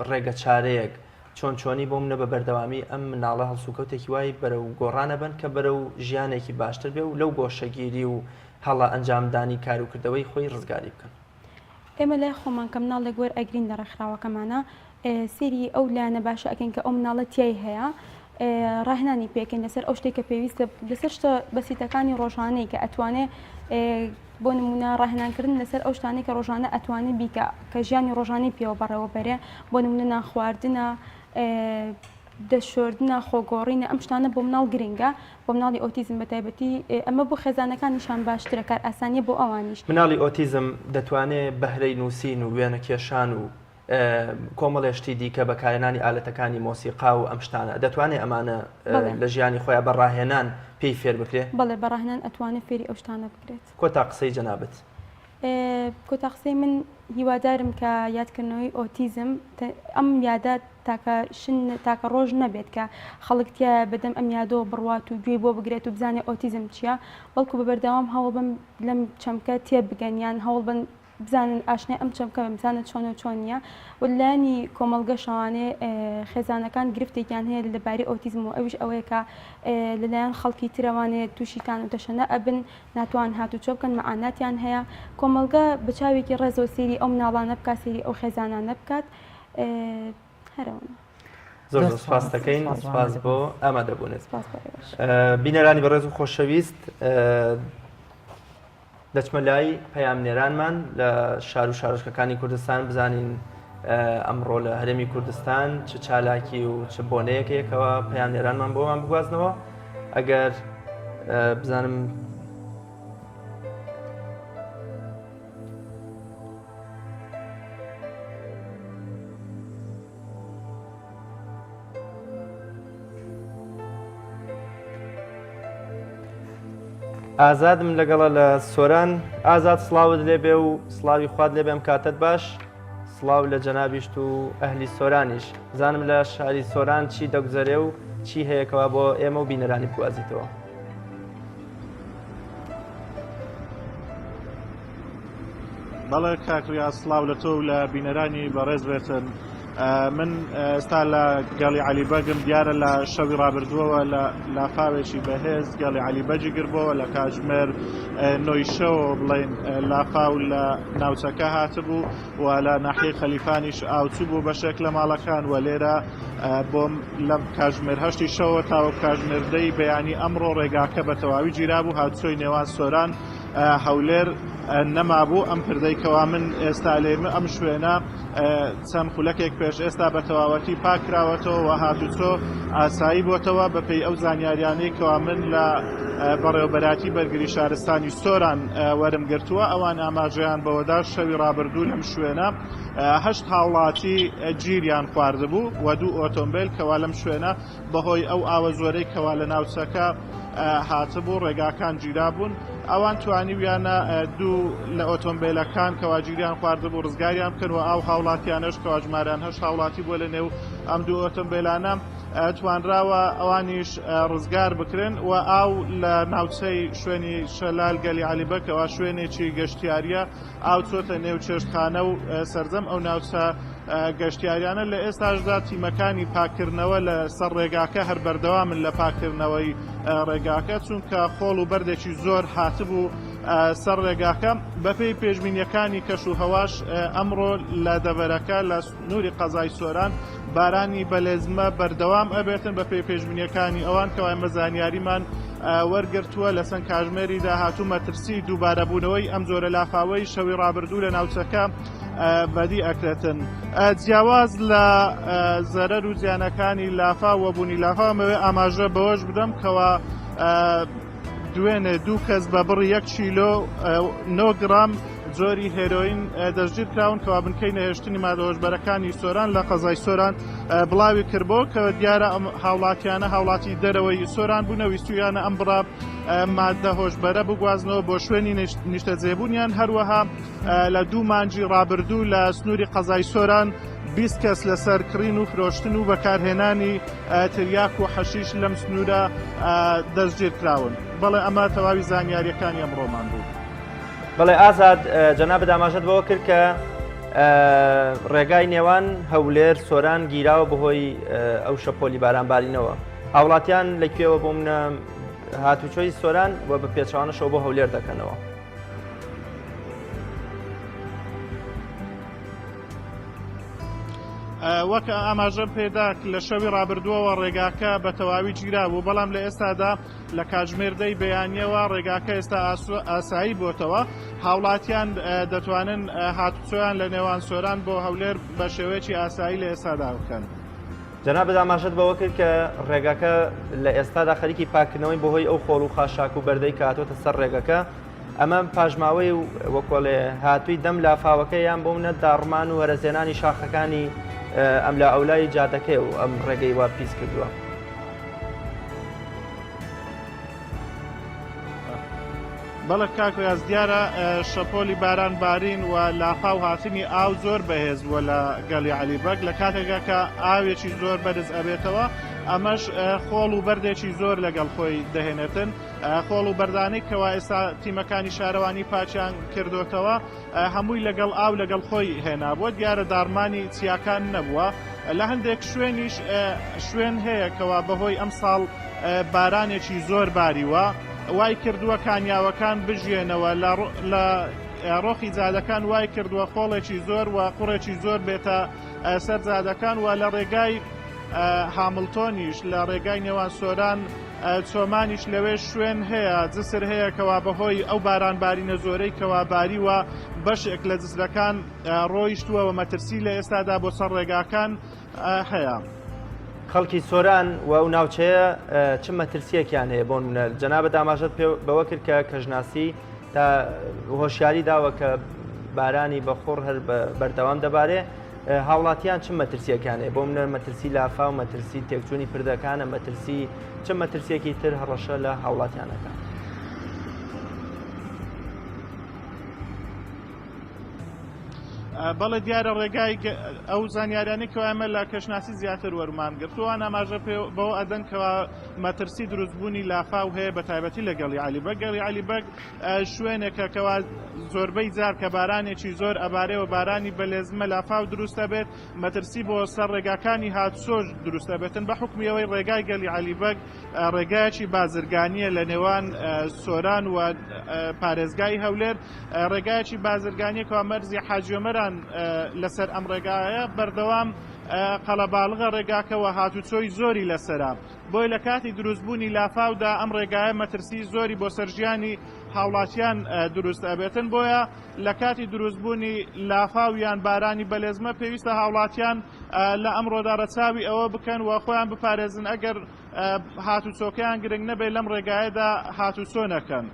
ڕێگە چارەیەک چۆن چۆنی بۆ منە بە بەردەوامی ئەم مناڵە هەڵسوکەوتێکی وای بەرەو گۆڕانە بن کە بەرەو ژیانێکی باشتر بێ و لەو گۆشەگیری و هەڵە ئەنجامدانی کاروکردەوەی خۆی ڕزگاری بکەن. ئێمە لای خۆمان کە مناڵێک وەرئەگرین لە ڕێکخراوەکەمانا سەیری ئەو لایەنە باشە ئەکەین کە ئەو مناڵە تیای هەیە ڕاهێنانی پێکەین لەسەر ئەو شتێک کە پێویستە لەسەر شتە بەسیتەکانی ڕۆژانەی کە ئەتوانێ بۆ نمونە ڕاهێنانکردن لەسەر ئەو شتانەی کە ڕۆژانە ئەتوانێ بیکە کە ژیانی ڕۆژانەی پێوە بەڕێوە بەرێ بۆ نمونە نان خواردنە دەست شۆردنە، خۆگۆڕینە، ئەم شتانە بۆ مناڵ گرنگە، بۆ مناڵی ئۆتیزم بە تایبەتی، ئەمە بۆ خێزانەکانیشان باشترە، کارئاسانییە بۆ ئەوانیش. مناڵی ئۆتیزم دەتوانێ بەهرەی نووسین و وێنەکێشان و کۆمەڵێ شتی دیکە، بەکارهێنانی ئالەتەکانی مۆسیقا و ئەم شتانە، دەتوانێ ئەمانە لە ژیانی خۆیا بە ڕاهێنان پێی فێر بکرێ؟ بەڵێ، بە ڕاهێنان ئەتوانێ فێری ئەو شتانە بکرێت. کۆتا قسەی جەنابت؟ کۆتا قسەی من هیوادارم کە یادکردنەوەی ئۆتیزم ئەم یادە تاکە شن تاکە ڕۆژ نەبێت کە خەڵک تیایە بەدەم ئەم یادەوە بڕوات و گوێی بۆ بگرێت و بزانێت ئۆتیزم چییە بەڵکو بە بەردەوام هەوڵبن لەم چەمکە تێبگەن یان هەوڵبن بزانن ئاشنای ئەم چەمکە بن بزانن چۆنە و چۆن نییە و لایەنی کۆمەڵگە شەوانێ خێزانەکان گرفتێکیان هەیە لەبارەی ئۆتیزم و ئەویش ئەوەیە کە لەلایەن خەڵکی ترەوانێ تووشی تان و تەشەنە ئەبن ناتوان هاتوچۆ بکەن مەعاناتیان هەیە کۆمەڵگە بە چاوێکی ڕێزەوە سەیری ئەو مناڵانە بکات سەیری ئەو خێزانانە بکات هەر ئەوەنە. زۆر زۆر سپاس دەکەین سپاس بۆ ئامادەبوونت بینەرانی بەڕێز و خۆشەویست دەچمە لای پەیامنێرانمان لە شار و شارۆچکەکانی کوردستان بزانین ئەمڕۆ لە هەرێمی کوردستان چ چالاکی و چ بۆنەیەکەیەکەوە پەیامنێرانمان بۆمان بگوازنەوە ئەگەر بزانم ئازادم لەگەڵە لە سۆران ئازاد سڵاوت لێبێ و سڵاوی خوات لێبێ ئەم کاتت باش سڵاو لە جەنابیشت و ئەهلی سۆرانیش بزانم لە شاری سۆران چی دەگوزەرێ و چی هەیە کەوا بۆ ئێمە و بینەرانی بگوازیتەوە. بەڵێ کاک ڕیاز سڵاو لە تۆ و لە بینەرانی بەڕێز بێتن من ئێستا لە گەڵی عەلی بەگم دیارە لە شەوی ڕابردووەوە لە لافاوێکی بەهێز گەڵی عەلی بەگی گربەوە لە کاتژمێر نۆی شەوەوە بڵین لافاو لە ناوچەکە هاتبوو و لە ناحیەی خەلیفانیش ئاوچوو بۆ بەشێک لە ماڵەکان و لێرە بۆم لە کاتژمێر هەشتی شەوە تاوەکو کاتژمێر دەی بەیانی ئەمڕۆ ڕێگاکە بە تەواوی گیرابوو هاتوچۆی نێوان سۆران هەولێر نەمابوو ئەم پردەی کەوا من ئێستا لێم ئەم شوێنە چەند خولەکێک پێش ئێستا بە تەواوەتی پاک کراوەتەوە و هاتوچۆ ئاسایی بۆتەوە بەپێی ئەو زانیاریانەی کەوا من لە بەڕێوەبەراتی بەرگری شارستانی سۆران وەرم گرتووە ئەوان ئاماژەیان بەوەدا شەوی ڕابردوو لەم شوێنە هەشت هاوڵاتی گیریان خواردبوو و دوو ئۆتۆمبیل کەوا لەم شوێنە بەهۆی ئەو ئاوە زۆرەی کەوا لە ناوچەکە. هاتبوو ڕێگاکان گیرابوون ئەوان توانیویانە دوو لە ئۆتۆمبیلەکان کەوا گیریان خواردبوو ڕزگاریان بکەن و ئاو هاوڵاتیانەش کەوا ژمارەیان هەشت هاوڵاتی بووە لە نێو ئەم دوو ئۆتۆمبیلانە توانراوە ئەوانیش ڕزگار بکرێن و ئاو لە ناوچەی شوێنی شەلال گەلی عەلی بەکەوە شوێنێکی گەشتیاریە ئاو چۆتە نێو چێشتخانە و سەرجەم ئەو ناوچە گەشتیاریانە لە ئێستاشدا تیمەکانی پاکردنەوە لە سەر ڕێگاکە هەر بەردەوامن لە پاکردنەوەی ڕێگاکە چونکە خۆڵ و بەردێکی زۆر هاتبوو سەر ڕێگاکە بەپێی پێشبینیەکانی کەش و هەواش ئەمڕۆ لە دەڤەرەکە لە سنووری قەزای سۆران بارانی بەلێزمە بەردەوام ئەبێتن بە پێی پێشبینیەکانی ئەوان کەوا ئێمە زانیاریمان وەرگرتووە لە چەند کاژمێری داهاتوو مەترسی دووبارەبوونەوەی ئەم جۆرە لافاوەی شەوی ڕابردوو لە ناوچەکە بەدی ئەکرێتن جیاواز لە زەرەر و زیانەکانی لافاو و بوونی لافاو مەوێ ئاماژە بەوەش بدەم کەوا دوێنێ دوو کەس بە بڕی یەک کیلۆ نۆ گرام جۆری هێرۆین دەستگیر کراون کەوا بنکەی نەهێشتنی مادە هۆشبەرەکانی سۆران لە قەزای سۆران بڵاوی کردبۆ کە دیارە ئەم هاوڵاتیانە هاوڵاتی دەرەوەی سۆران بوونە ویستویانە ئەم بڕە مادە هۆشبەرە بگوازنەوە بۆ شوێنی نیشتەجێبوونیان هەروەها لە دوو مانگی ڕابردوو لە سنووری قەزای سۆران 20 کەس لەسەر کڕین و فرۆشتن و بەکارهێنانی تریاک و حەشیش لەم سنوورە دەستگیر کراون. بەڵێ ئەمە تەواوی زانیارییەکانی ئەمڕۆمان بوو. بەڵێ ئازاد جەنابت ئاماژەت بەوە کرد کە ڕێگای نێوان هەولێر سۆران گیراوە بەهۆی ئەو شەپۆلی بارانبارینەوە هاوڵاتیان لە کوێوە بۆ منە هاتوچۆی سۆران و بە پێچوانەشەوە بۆ هەولێر دەکەنەوە. وەک ئاماژەم پێدا لە شەوی ڕابردووەوە ڕێگاکە بە تەواوی گیرا بوو بەڵام لە ئێستادا لە کاتژمێر دەی بەیانیەوە ڕێگاکە ئێستا ئاسایی بۆتەوە هاوڵاتیان دەتوانن هاتوچۆیان لە نێوان سۆران بۆ هەولێر بە شێوەیەکی ئاسایی لە ئێستادا بکەن. جەنابت ئاماژەت بەوە کرد کە ڕێگاکە لە ئێستادا خەریکی پاککردنەوەی بەهۆی ئەو خۆڵ و خاشاک و بەردەی کە هاتۆتە سەر ڕێگەکە ئەمە پاشماوەی وەکۆڵێ هاتووی دەم لافاوەکە یان بۆ منە داڕمان و هەرەزێنانی شاخەکانی ئەملا ئەولای جادەکەی و ئەم ڕێگەی وا پیس کردووە. بەڵێ کاک ڕیاز دیارە شەپۆلی باران بارین و لافاو هاتنی ئاو زۆر بەهێز بووە لە گەلی عەلی بەگ لە کاتێکا کە ئاوێکی زۆر بەرز ئەبێتەوە ئەمەش خۆڵ و بەردێکی زۆر لەگەڵ خۆی دەهێنێتن خۆڵ و بەردانەی کەوا ئێستا تیمەکانی شارەوانی پاچیان کردوتەوە هەمووی لەگەڵ ئاو لەگەڵ خۆی هێنابووە دیارە داڕمانی چیاکان نەبووە لە هەندێک شوێنیش شوێن هەیە کەوا بەهۆی ئەمساڵ بارانێکی زۆر باریوە وای کردووە کانیاوەکان بژێنەوە لە ڕۆخی جادەکان وای کردووە خۆڵێکی زۆر و قوڕێکی زۆر بێتە سەر جادەکان و لە ڕێگای هامڵتۆنیش لە ڕێگای نێوان سۆران چۆمانیش لەوێ شوێن هەیە جسر هەیە کەوا بەهۆی ئەو باران بارینە زۆرەی کەوا باریوە بەشێک لە جسرەکان ڕۆیشتووە و مەترسی لە ئێستادا بۆ سەر ڕێگاکان هەیە. خەڵکی سۆران و ئەو ناوچەیە چ مەترسیەکیان هەیە بۆ نمونە جەنابت ئاماژەت پێ بەوە کرد کە کەشناسی تا هۆشیاری داوە کە بارانی بەخوڕ هەر بەردەوام دەبارێ هاوڵاتیان چ مەترسیەکان هەیە بۆ منە مەترسی لافاو مەترسی تێکچوونی پردەکانە مەترسی چ مەترسیەکی تر هەڕەشە لە هاوڵاتیانەکە بەڵێ دیارە ڕێگای ئەو زانیارانەی کە ئێمە لە کەشناسی زیاتر وەرمان گرتووان ئاماژە بەوە ئەدەن کەوا مەترسی دروستبوونی لافاو هەیە بە تایبەتی لە گەڵی عەلی بەگ گەڵی عەلی بەگ شوێنێکە کەوا زۆربەی جار کە بارانێکی زۆر ئەبارێ و بارانی بەلێزمە لافاو دروستە بێت مەترسی بۆ سەر ڕێگاکانی هاتسۆش دروستە بێتن بە حکمی ئەوەی ڕێگای گەلی عەلی بەگ ڕێگایەکی بازرگانیە لە نێوان سۆران و پارێزگای هەولێر ڕێگایەکی بازرگانیە کەوا مەرزی حاجیۆمەران لەسەر ئەم ڕێگایە بەردەوام قەڵەباڵغە ڕێگاکەوە هاتوچۆی زۆری لەسرە بۆیە لە کاتی دروستبوونی لافاودا ئەم ڕێگایە مەترسی زۆری بۆ سەر ژیانی هاوڵاتیان دروست ئەبێتن بۆیە لە کاتی دروستبوونی لافاو یان بارانی بەلێزمە پێویستە هاوڵاتیان لە ئەمڕۆدا ڕەچاوی ئەوە بکەن و خۆیان بپارێزن ئەگەر هاتوچۆکەیان گرنگ نەبێت لەم ڕێگایەدا هاتوچۆ نەکەن.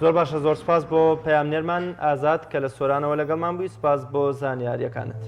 زۆر باشە زۆر سپاس بۆ پەیامنێرمان ئازاد کە لە سۆرانەوە لەگەڵمان بووی سپاس بۆ زانیاریەکانت.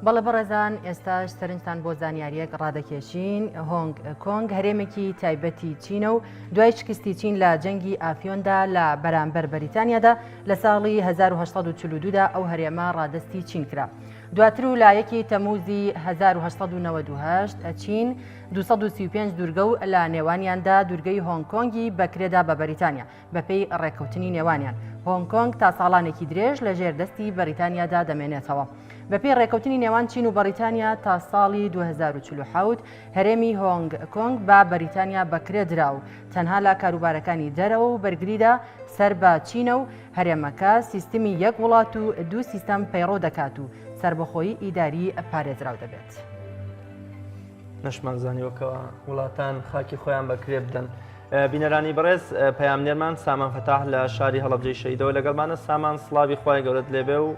بەڵێ بەڕێزان ئێستاش سەرنجتان بۆ زانیاریەک ڕادەکێشین هۆنگ کۆنگ هەرێمێکی تایبەتی چینە و دوای شکستی چین لە جەنگی ئافیۆندا لە بەرامبەر بەریتانیادا لە ساڵی 1942 دا ئەو هەرێمە ڕادەستی چین کرا. دواتر و لە یەکی تەموزی 1998 چین 235 دوورگە و لە نێوانیاندا دوورگەی هۆنگ کۆنگی بەکرێدا بە بەریتانیا بەپێی ڕێککەوتنی نێوانیان، هۆنگ کۆنگ تا ساڵانێکی درێژ لە ژێر دەستی بەریتانیادا دەمێنێتەوە. بەپێی ڕێککەوتنی نێوان چین و بەریتانیا تا ساڵی 2047 هەرێمی هۆنگ کۆنگ بە بەریتانیا بەکرێ درا و تەنها لە کاروبارەکانی دەرەوە و بەرگریدا سەر بە چینە و هەرێمەکە سیستمی یەک وڵات و دوو سیستەم پەیڕەو دەکات و سەربەخۆیی ئیداری پارێزراو دەبێت. نەشمان زانیوە کەوا وڵاتان خاکی خۆیان بە کرێ بدەن. بینەرانی بەڕێز پەیامنێرمان سامان فەتاح لە شاری هەڵەبجەی شەهیدەوە لەگەڵمانە سامان سڵاوی خوای گەورەت لێبێ و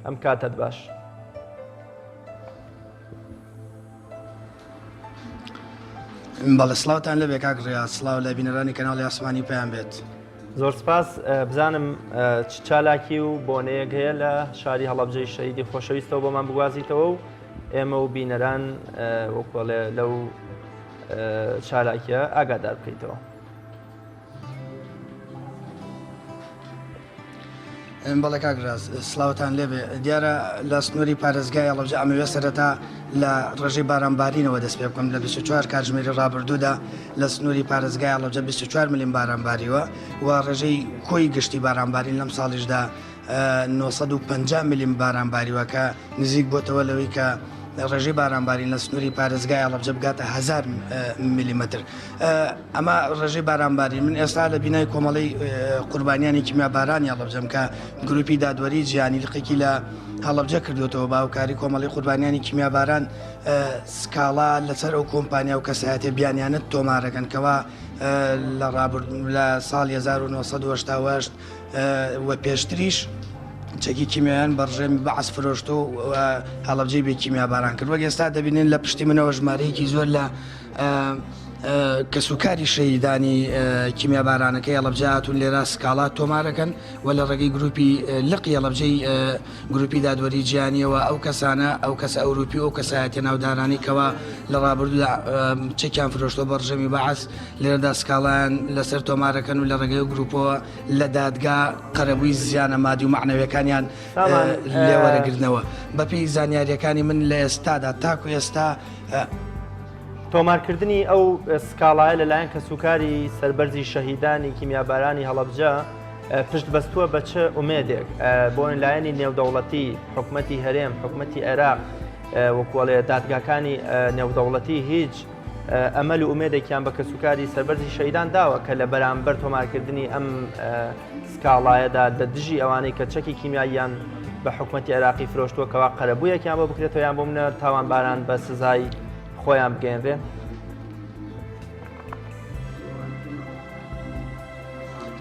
ئەم کاتەت باش. بەڵێ سڵاوتان لەبێ کاک ڕیاز سڵاو لە بینەرانی کەناڵی ئاسمانی پەیام بێت. زۆر سپاس بزانم چ چالاکی و بۆنەیەک هەیە لە شاری هەڵەبجەی شەهیدی خۆشەویستەوە بۆمان بگوازیتەوە و ئێمە و بینەران وەکوڵێ لەو چالاکیە ئاگادار بکەیتەوە. بەڵێ کاک ڕاز سڵاوتان لێبێ دیارە لە سنووری پارێزگای هەڵەبجە ئەمەوێ سەرەتا لە ڕێژەی بارانبارینەوە دەست پێ بکەم لە 24 کاتژمێری ڕابردوودا لە سنووری پارێزگای هەڵەبجە 24 ملم باران باریوە و ڕێژەی کۆی گشتی بارانبارین لەم ساڵیشدا 950 ملم باران باریوە کە نزیک بۆتەوە لەوەی کە ڕێژەی بارانبارین لە سنووری پارێزگای هەڵەبجە بگاتە 1000 میلیمەتر. ئەمە ڕێژەی بارانبارین من ئێستا لە بینای کۆمەڵەی قوربانیانی کیمیابارانی هەڵەبجەم کە گروپی دادوەری جیهانی لقێکی لە هەڵەبجە کردوێتەوە باوکاری کۆمەڵی قوربانیانی کیمیاباران سکاڵا لەسەر ئەو کۆمپانیا و کەسایەتە بیانیانە تۆمارەکەن کەوا لە ڕابرد لە ساڵ 1970 و پێشتریش چەکی کیمیایان بە ڕژێمی بەعس فرۆشت و هەڵەبجەی بێ کیمیاباران کرد وەک ئێستا دەبینن لە پشتی منەوە ژمارەیەکی زۆر لە کەسوکاری شەهیدانی کیمیابارانەکەی هەڵەبجە هاتوون لێرە سکاڵا تۆمارەکەن و لە ڕێگەی گروپی لقی هەڵەبجەی گروپی دادوەری جیهانیەوە ئەو کەسانە ئەو کەسە ئەوروپی و ئەو کەسایەتیە ناودارانەی کەوا لە ڕابردوودا چەکیان فرۆشتووە بە ڕژێمی بەعس لێرەدا سکاڵایان لەسەر تۆمارەکەن و لە ڕێگەی ئەو گروپەوە لە دادگا قەرەبووی زیانە مادی و مەعنەویەکانیان لێوەرەگرنەوە بەپێی زانیاریەکانی من لە ئێستادا تاکو ئێستا تۆمارکردنی ئەو سکاڵایە لەلایەن کەسوکاری سەربەرزی شەهیدانی کیمیابارانی هەڵەبجە پشت بەستووە بە چ ئومێدێک بۆ لایەنی نێودەوڵەتی حکومەتی هەرێم حکومەتی عێراق وەکوڵێ دادگاکانی نێودەوڵەتی هیچ ئەمەل و ئومێدێکیان بە کەسوکاری سەربەرزی شەیدان داوە کە لە بەرامبەر تۆمارکردنی ئەم سکاڵایەدا لە دژی ئەوانەی کە چەکی کیمیاییان بە حکومەتی عێراقی فرۆشتووە کەوا قەرەبوویەکیان بۆ بکرێتەوە یان بۆ منە تاوانباران بە سزای خۆیان بگەێنرێن.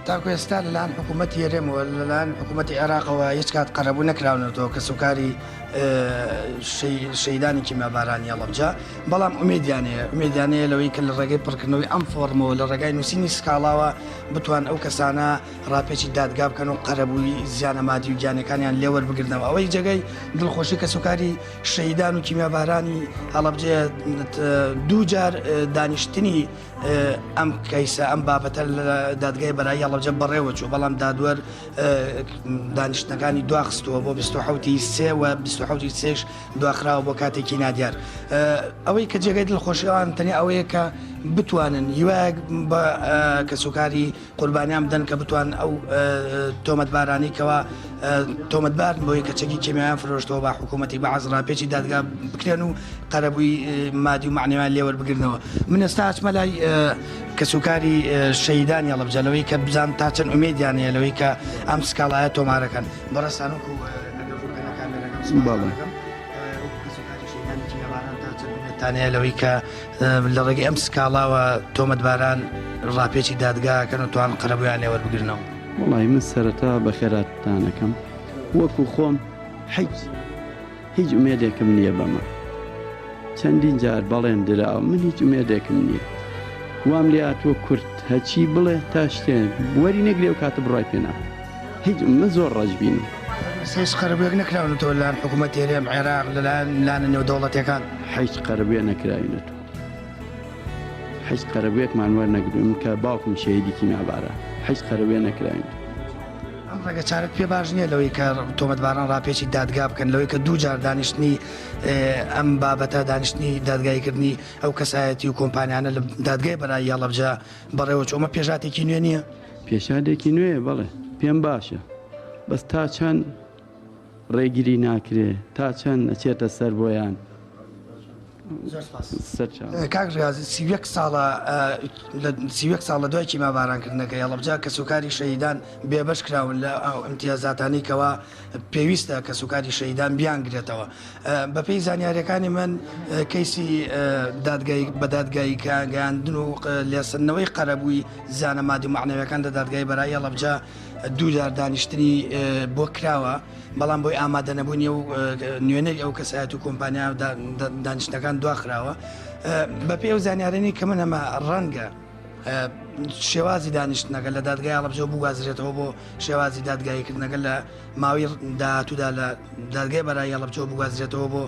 تاکو ئێستا لەلایەن حکوومەتی هەرێمەوە لەلایەن حکوومەتی عێراقەوە هیچ کات قەرەبوو نەکراونەتەوە کەسوکاری شەیدانی کیمیابارانی هەڵەبجە بەڵام ئومێدیان هەیە ئومێدیان هەیە لەوەی کە لە ڕێگەی پڕکردنەوەی ئەم فۆڕمەوە لە ڕێگای نووسینی سکاڵاوە بتوان ئەو کەسانە ڕاپێچی دادگا بکەن و قەرەبووی زیانە مادی و گیانەکانیان لێوەربگرنەوە ئەوەی جێگەی دڵخۆشی کەسوکاری شەهیدان و کیمیابارانی هەڵەبجەیە دوو جار دانیشتنی ئەم کەیسە ئەم بابەتە لە دادگای بەرایی هەڵەبجە بەڕێوە چوو بەڵام دادوەر دانیشتنەکانی دواخستووە بۆ 27 سێ و 27 سێش دواخراوە بۆ کاتێکی نادیار ئەوەی کە جێگەی دڵخۆشی ئەوان تەنیا ئەوەیە کە بتوانن هیوایەک بە کەسوکاری قوربانیان بدەن کە بتوان ئەو تۆمەتبارانەی کەوا تۆمەتبارن بۆی کە چەکی کیمیایان فرۆشتەوە بە حکوومەتی بەعس ڕاپێچی دادگا بکرێن و قەرەبووی مادی و مەعنەویان لێ وەربگرنەوە من ئێستا ئەچمە لای کەسوکاری شەهیدانی هەڵەبجە لەوەی کە بزان تا چەند ئومێدیان هەیە لەوەی کە ئەم سکاڵایە تۆمارەکەن بەڕێزتان وەکو ئەگەر ڕووکەنە کامێرەکەم بەڵێ. سپاستان وەکو کەسوکاری شەهیدانی کیمیاباران تا چەند ئومێدتان هەیە لەوەی کە لە ڕێگەی ئەم سکاڵاوە تۆمەتباران ڕاپێچی دادگا ئەکەن و توان قەرەبوویان لێ وەربگرنەوە. وەڵاهی من سەرەتا بەخێراتتان ئەکەم وەکو خۆم حیچ هیچ ئومێدێکم نییە بەمە چەندین جار بەڵێن دراوە من هیچ ئومێدێکم نییە وام لێ هاتووە کورد هەچی بڵێ تا شتێ وەری نەگرێ و کاتە بڕای پێ ناکەم هیچ من زۆر ڕەشبینم. ئێستا هیچ قەرەبوویەک نەکراونەتەوە لەلایەن حکوومەتی هەرێم، عێراق، لەلایەن لایەنە نێودەوڵەتییەکان؟ هیچ قەرەبوویە نەکراوینەتەوە. هیچ قەرەبوویەکمان وەرنەگرتووە. من کە باوکم شەهیدی کیمیاباران، هیچ قەرەبوویە نەکراوینەتەوە. ئەم ڕێگە چارەت پێ باش نییە لەوەی کە تۆمەتباران ڕاپێچی دادگا بکەن، لەوەی کە دووجار دانیشتنی ئەم بابەتە، دانیشتنی دادگاییکردنی ئەو کەسایەتی و کۆمپانیانە لە دادگای بەرایی هەڵەبجە بەڕێوەچوو، ئەمە پێشهاتێکی نوێ نییە؟ پێشهاتێکی نوێیە بەڵێ، پێم باشە، بەس تا چەند ڕێگری ناکرێ، تا چەند ئەچێتە سەر بۆیان. زۆر سپاس. کاک ڕیاز 31 ساڵە لە 31 ساڵ لە دوای کیمابارانکردنەکەی هەڵەبجە کەسوکاری شەهیدان بێبەش کراون لە ئەو ئیمتیازاتانەی کەوا پێویستە کەسوکاری شەهیدان بیانگرێتەوە. بەپێی زانیاریەکانی من کەیسی دادگای بە دادگایی گەیاندن و لێسەندنەوەی قەرەبووی زیانە مادی و مەعنەویەکان لە دادگای بەرایی هەڵەبجە دووجار دانیشتنی بۆ کراوە، بەڵام بۆی ئامادەنەبوونی ئەو نوێنەری ئەو کەسایەت و کۆمپانیا دانیشتنەکان دواخراوە. بەپێی ئەو زانیارانەی کە من هەمە ڕەنگە شێوازی دانیشتنەکە لە دادگای هەڵەبجەوە بگوازرێتەوە بۆ شێوازی دادگاییکردنەکە لە ماوەی داهاتوودا لە دادگای بەرایی هەڵەبجەوە بگوازرێتەوە بۆ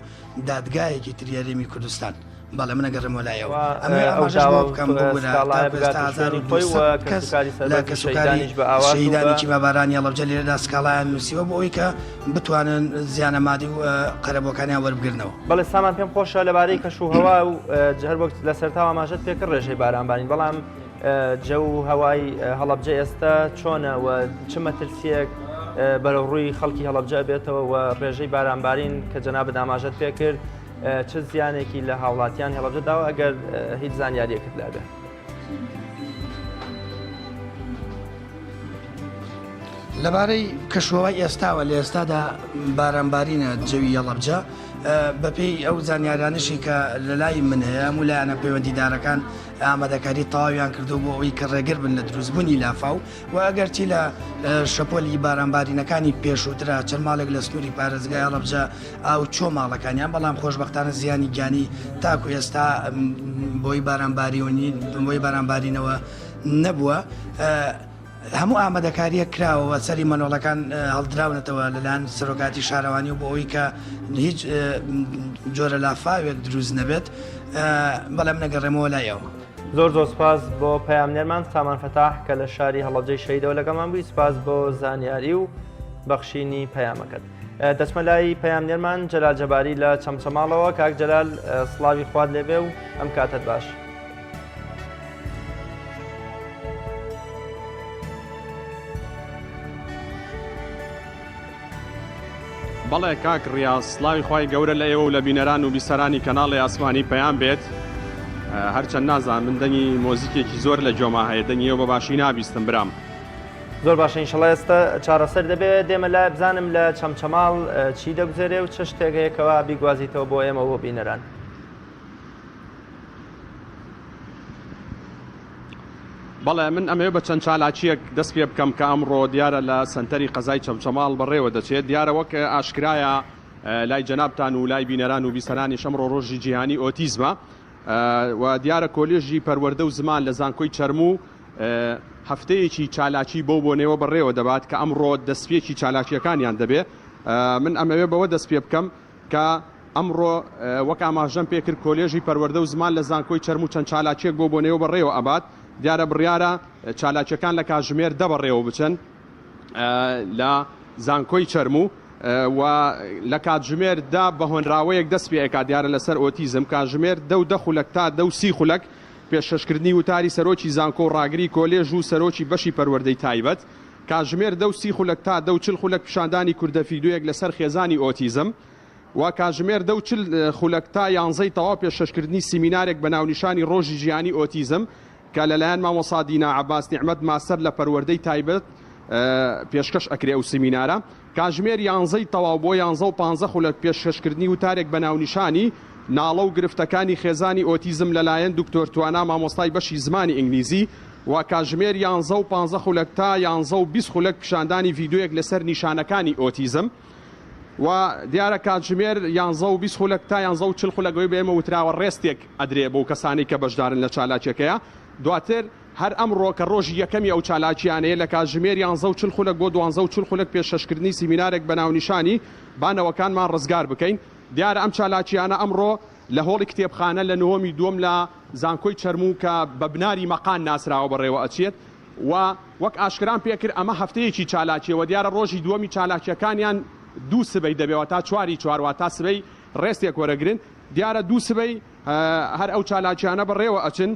دادگایەکی تری هەرێمی کوردستان. بەڵێ من ئەگەڕێمەوە لای ئەو. ئەمەوێ ئاماژەش بەوە بکەم ببورە تاکو ئێستا 1200 کەس لە کەسوکاری شەهیدانی کیمیابارانی هەڵەبجە لێرەدا سکاڵایان نووسیوە بۆ ئەوەی کە بتوانن زیانە مادی و قەرەبووەکانیان وەربگرنەوە. بەڵێ سامان پێم خۆشە لەبارەی کەش و هەوا و هەر وەک لە سەرتاوە ئاماژەت پێکرد ڕێژەی بارانبارین بەڵام جەو و هەوای هەڵەبجە ئێستا چۆنە و چ مەترسیەک بەرەو ڕووی خەڵکی هەڵەبجە بێتەوە و ڕێژەی بارانبارین کە جەنابت ئاماژەت پێکرد چ زیانێکی لە هاوڵاتیان هەڵەبجە داوە ئەگەر هیچ زانیاریەکت لابێ؟ لەبارەی کەشوهەوای ئێستاوە لە ئێستادا بارانبارینە جەوی هەڵەبجە بەپێی ئەو زانیارانەشی کە لەلای من هەیە هەموو لایەنە پەیوەندیدارەکان ئامادەکاری تەواویان کردو بۆ ئەوەی کە ڕێگر بن لە دروستبوونی لافاو و ئەگەرچی لە شەپۆلی بارانبارینەکانی پێشووترا چەند ماڵێک لە سنووری پارێزگای هەڵەبجە ئاو چۆ ماڵەکانیان بەڵام خۆشبەختانە زیانی گیانی تاکو ئێستا بۆی بارانباریونی بۆی بارانبارینەوە نەبووە. هەموو ئامادەکارییەک کراوە و سەری مەنۆڵەکان هەڵدراونەتەوە لەلایەن سەرۆکایەتی شارەوانی و بۆ ئەوەی کە هیچ جۆرە لافاوێک دروست نەبێت بەڵێ من ئەگەڕێمەوە لای ئەو. زۆر زۆر سپاس بۆ پەیامنێرمان سامان فەتاح کە لە شاری هەڵەبجەی شەهیدەوە لەگەڵمان بووی سپاس بۆ زانیاری و بەخشینی پەیامەکەت. دەچمە لای پەیامنێرمان جەلال جەباری لە چەمچەماڵەوە کاک جەلال سڵاوی خوات لێبێ و ئەم کاتەت باش. بەڵێ کاک ڕیاز سڵاوی خوای گەورە لە ئێوە و لە بینەران و بیسەرانی کەناڵی ئاسمانی پەیام بێت هەرچەند نازان من دەنگی مۆزیکێکی زۆر لە گۆما هەیە دەنگی ئێوە بە باشی نابیستم برام. زۆر باشە ئینشەڵا ئێستا چارەسەر دەبێت دێمە لای بزانم لە چەمچەماڵ چی دەگوزەرێ و چ شتێک هەیە کەوا بیگوازیتەوە بۆ ئێمە بۆ بینەران. بەڵێ من ئەمەوێ بە چەند چالاکییەک دەست پێ بکەم کە ئەمڕۆ دیارە لە سەنتەری قەزای چەمچەماڵ بەڕێوە دەچێت دیارە وەک ئاشکرایە لای جەنابتان و لای بینەران و بیسەرانیش ئەمڕۆ ڕۆژی جیهانی ئۆتیزمە و دیارە کۆلێژی پەروەردە و زمان لە زانکۆی چەرموو هەفتەیەکی چالاکی بەو بۆنەوە بەڕێوە دەبات کە ئەمڕۆ دەستپێکی چالاکیەکانیان دەبێ من ئەمەوێ بەوە دەست پێ بکەم کە ئەمڕۆ وەک ئاماژەم پێکرد کۆلێژی پەروەردە و زمان لە زانکۆی چەرموو چەند چالاکیەک بۆ بۆنەیەوە بەڕێوە ئەبات، دیارە بڕیارە چالاکیەکان لە کاتژمێر دە بەڕێوە بچن لە زانکۆی چەرموو و لە کاتژمێر دە بە هۆنراوەیەک دەست پێ ئەکات دیارە لەسەر ئۆتیزم کاتژمێر دە و دە خولەک تا دە و سی خولەک پێشکەشکردنی وتاری سەرۆکی زانکۆ و ڕاگری کۆلێژ و سەرۆکی بەشی پەروەردەی تایبەت کاتژمێر دە و سی خولەک تا دە و 40 خولەک پیشاندانی کوردە ڤیدیۆیەک لەسەر خێزانی ئۆتیزم و کاتژمێر دە و 40 خولەک تا یانزەی تەواو پێشکەشکردنی سیمینارێک بە ناونیشانی ڕۆژی جیهانی ئۆتیزم کە لەلایەن مامۆستا دینا عەباس نیعمەت ماستەر لە پەروەردەی تایبەت پێشکەش ئەکرێ ئەو سیمینارە کاتژمێر یانزەی تەواو بۆ یانزە و پانزە خولەک پێشکەشکردنی وتارێک بە ناونیشانی ناڵە و گرفتەکانی خێزانی ئۆتیزم لەلایەن دکتۆر توانا مامۆستای بەشی زمانی ئینگلیزی و کاتژمێر یانزە و پانزە خولەک تا یانزە و 20 خولەک پیشاندانی ڤیدیۆیەک لەسەر نیشانەکانی ئۆتیزم و دیارە کاتژمێر یانزە و 20 خولەک تا یانزە و 40 خولەک ئەوەی بە ئێمە وتراوە ڕێستێک ئەدرێ بۆ کەسانەی کە بەشدارن لە چالاکیەکەیا دواتر. هەر ئەمڕۆ کە ڕۆژی یەکەمی ئەو چالاکییانەیە لە کاتژمێر یانزە و چل خولەک بۆ دوانزە و چل خولەک پێشکەشکردنی سیمینارێک بە ناونیشانی، با نەوەکانمان ڕزگار بکەین. دیارە ئەم چالاکییانە ئەمڕۆ لە هۆڵی کتێبخانە لە نهۆمی دووەم لە زانکۆی چەرموو کە بە بناری مەقان ناسراوە بەڕێوە ئەچێت و وەک ئاشکرام پێکرد ئەمە هەفتەیەکی چالاکییە و دیارە ڕۆژی دووەمی چالاکییەکانیان دوو سبەی دەبێ واتا چواری چوار واتا سبەی ڕێستێک وەرەگرن دیارە دوو سبەی هەر ئەو چالاکیانە بەڕێوە ئەچن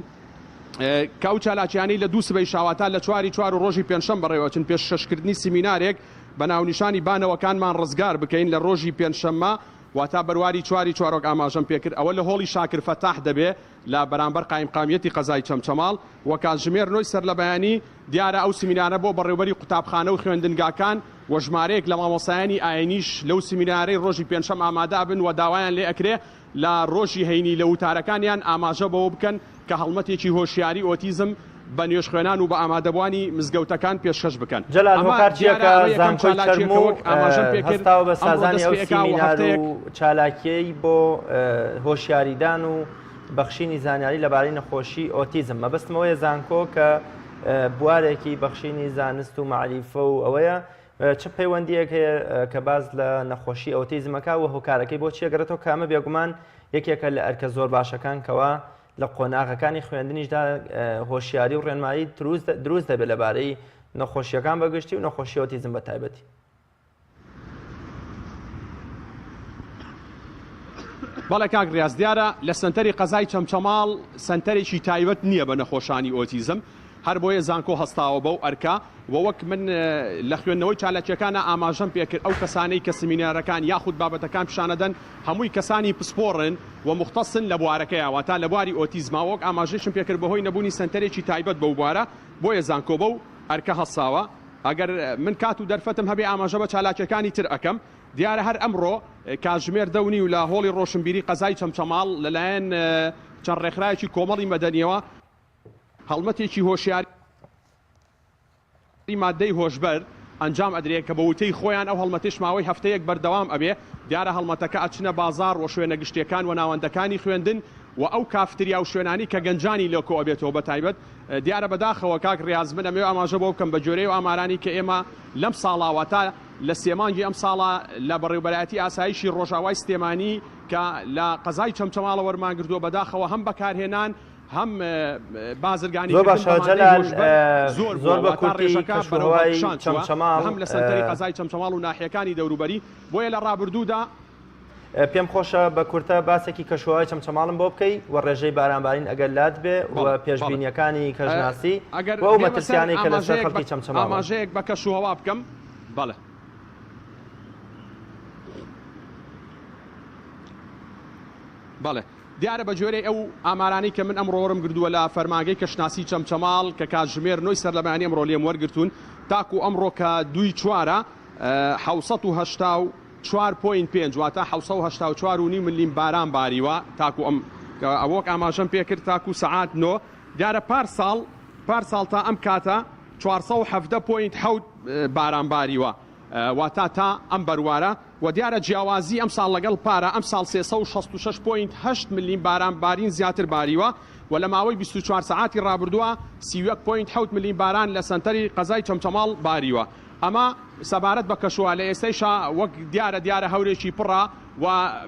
کە ئەو چالاکیانەی لە دوو سبەی شاواتا لە چواری چوار و ڕۆژی پێنجشەم بەڕێوە ئەچن پێشکەشکردنی سیمینارێک بە ناونیشانی با نەوەکانمان ڕزگار بکەین لە ڕۆژی پێنجشەممە واتا بەرواری چواری چوار وەک ئاماژەم پێکرد ئەوە لە هۆڵی شاکر فەتاح دەبێ لە بەرامبەر قایمقامیەتی قەزای چەمچەماڵ و کاتژمێر نۆی سەرلەبەیانی دیارە ئەو سمینارە بۆ بەڕێوبەری قوتابخانە و خوێندنگاکان و ژمارەیەک لە مامۆستایانی ئاینیش لەو سمینارەی ڕۆژی پێنجشەم ئامادە ئەبن و داوایان لێ ئەکرێ لە ڕۆژی هەینی لە وتارەکانیان ئاماژە بەوە بکەن کە هەڵمەتێکی هۆشیاری ئۆتیزم بە نوێژخوێنان و بە ئامادەبووانی مزگەوتەکان پێشکەش بکەن. جەلال ئەمە هۆکار چییە دیارە کە ئەمە یەکەم زانکۆی چالاکییە کە چەرموو وەک ئاماژەم پێکرد هەستاوە بە ئەمڕۆ سازانی دەست ئەو پێ ئەکا و سیمینار هەفتەیەک و چالاکییەی بۆ هۆشیاریدان و بەخشینی زانیاری لەبارەی نەخۆشی ئۆتیزم؟ مەبەستم ئەوەیە زانکۆ کە بوارێکی بەخشینی زانست و مەعریفە و ئەوەیە چ پەیوەندییەک هەیە کە باس لە نەخۆشی ئۆتیزم ئەکا و هۆکارەکەی بۆ چییە گەڕێتەوە کە ئەمە بێگومان یەکێکە لە ئەرکە زۆر باشەکان کەوا لە قۆناغەکانی خوێندنیشدا هۆشیاری و ڕێنمایی دروست دەبێت لەبارەی نەخۆشیەکان بەگشتی و نەخۆشی ئۆتیزم بە تایبەتی. بەڵێ کاک ڕیاز دیارە لە سەنتەری قەزای چەمچەماڵ سەنتەرێکی تایبەت نییە بە نەخۆشانی ئۆتیزم هەربۆیە زانکۆ هەستاوە بەو ئەرکە و وەک من لە خوێندنەوەی چالاکیەکانا ئاماژەم پێکرد ئەو کەسانەی کە سمینارەکان یاخود بابەتەکان پیشانەدەن هەمووی کەسانی پسپۆڕن و موختەسن لە بوارەکەیا واتا لە بواری ئۆتیزما وەک ئاماژەیشم پێکرد بەهۆی نەبوونی سەنتەرێکی تایبەت بەو بوارە بۆیە زانکۆ بەو ئەرکە هەستاوە ئەگەر من کات و دەرفەتم هەبێ ئاماژە بە چالاکیەکانی تر ئەکەم دیارە هەر ئەمڕۆ کاتژمێر دە و نیو لە هۆڵی ڕۆشنبیری قەزای چەمچەماڵ لەلایەن چەند ڕێکخراوێکی کۆمەڵی مەدەنیەوە هەڵمەتێکی هۆشیاری ماددەی هۆشبەر ئەنجام ئەدرێ کە بە وتەی خۆیان ئەو هەڵمەتەیش ماوەی هەفتەیەک بەردەوام ئەبێ، دیارە هەڵمەتەکە ئەچنە بازاڕ و شوێنە گشتیەکان و ناوەندەکانی خوێندن و ئەو کافتریا و شوێنانی کە گەنجانی لێ کۆ ئەبێتەوە بەتایبەت دیارە بەداخەوە کاک ڕیاز من ئەمەوێ ئاماژە بەوە بکەم بە گوێرەی ئەو ئامارانی کە ئێمە لەم ساڵا واتا لە سێ مانگی ئەم ساڵا لە بەڕێوبەرایەتی ئاسایشی ڕۆژاوای سلێمانی کە لە قەزای چەمچەماڵە وەرمانگرتووە بەداخەوە هەم بەکارهێنان هەم بازرگانی زۆر کردن باشە بە مادەی جەلال هۆشبەر زۆر بووە زۆر بە واتا کورتی ڕێژەکە بەرەو کەشوهەوای هەڵکشان چووە چەمچەماڵ هەم لە سەنتەری قەزای چەمچەماڵ و ناحیەکانی دەوروبەری بۆیە لە ڕابردوودا پێم خۆشە بە کورتە باسێکی کەشوهەوای چەمچەماڵم بۆ بکەی و ڕێژەی بارانبارین ئەگەر لات بێ و بەڵێ بەڵێ پێشبینیەکانی کەشناسی ئەگەر و ئەو بێمە سەر مەترسیانەی کە لەسەر ئاماژەیەک بە خەڵکی چەمچەماڵن. ئاماژەیەک بە کەشوهەوا بکەم بەڵێ. بەڵێ. دیارە بە گوێرەی ئەو ئامارانەی کە من ئەمڕۆ وەرم گردووە لە فەرمانگەی کەشناسی چەمچەماڵ کە کاتژمێر نۆی سەرلەبەیانی ئەمڕۆ لێم وەرگرتوون تاکو ئەمڕۆ کە دووی چوارە 784 point پێنج واتە 784 و نیو ملیم باران باریوە تاکو ئەم وەک ئاماژەم پێکرد تاکو سەعات نۆ دیارە پار ساڵ پار ساڵ تا ئەم کاتە 417 point حەوت باران باریوە واتا تا ئەم بەروارە و دیارە جیاوازی ئەمساڵ لەگەڵ پارە ئەمساڵ 366 point هەشت ملیم باران بارین زیاتر باریوە و لە ماوەی 24 سەعاتی ڕابردووە 31 point حەوت ملیم باران لە سەنتەری قەزای چەمچەماڵ باریوە ئەمە سەبارەت بە کەشوهەوا لە ئێستەیشا وەک دیارە دیارە هەورێکی پڕە و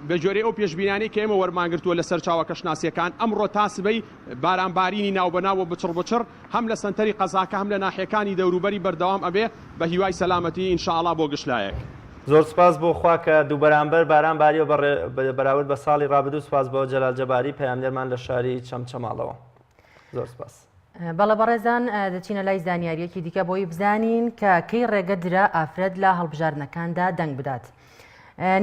بە گوێرەی ئەو پێشبینانەی کە ئێمە وەرمانگرتووە لە سەرچاوە کەشناسییەکان ئەمڕۆ تا سبەی بارانبارینی ناوبەناو و بچڕبچڕ هەم لە سەنتەری قەزاکە هەم لە ناحیەکانی دەوروبەری بەردەوام ئەبێ بە هیوای سەلامەتی ان شاء اللە بۆ گشت لایەک. زۆر سوپاس بۆ خوا کە دووبەرامبەر باران باریوە بە بەراورد بە ساڵی ڕابردوو سوپاس بۆ جەلال جەباری پەیامنێرمان لە شاری چەمچەماڵەوە زۆر سوپاس. بەڵێ بەڕێزان دەچینە لای زانیاریەکی دیکە بۆی بزانین کە کەی ڕێگە درا ئافرەت لە هەڵبژاردنەکاندا دەنگ بدات.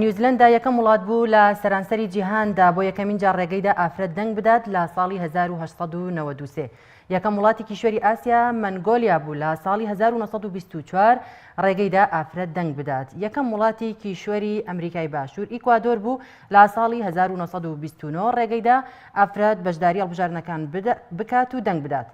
نیوزلەندا یەکەم وڵات بوو لە سەرانسەری جیهاندا بۆ یەکەمین جار ڕێگەیدا ئافرەت دەنگ بدات لە ساڵی 1893. یەکەم وڵاتی کیشوەری ئاسیا مەنگۆلیا بوو لە ساڵی 1924 ڕێگەیدا ئافرەت دەنگ بدات. یەکەم وڵاتی کیشوەری ئەمریکای باشوور ئیکوادۆر بوو لە ساڵی 1929 ڕێگەیدا ئافرەت بەشداری هەڵبژاردنەکان بکات و دەنگ بدات.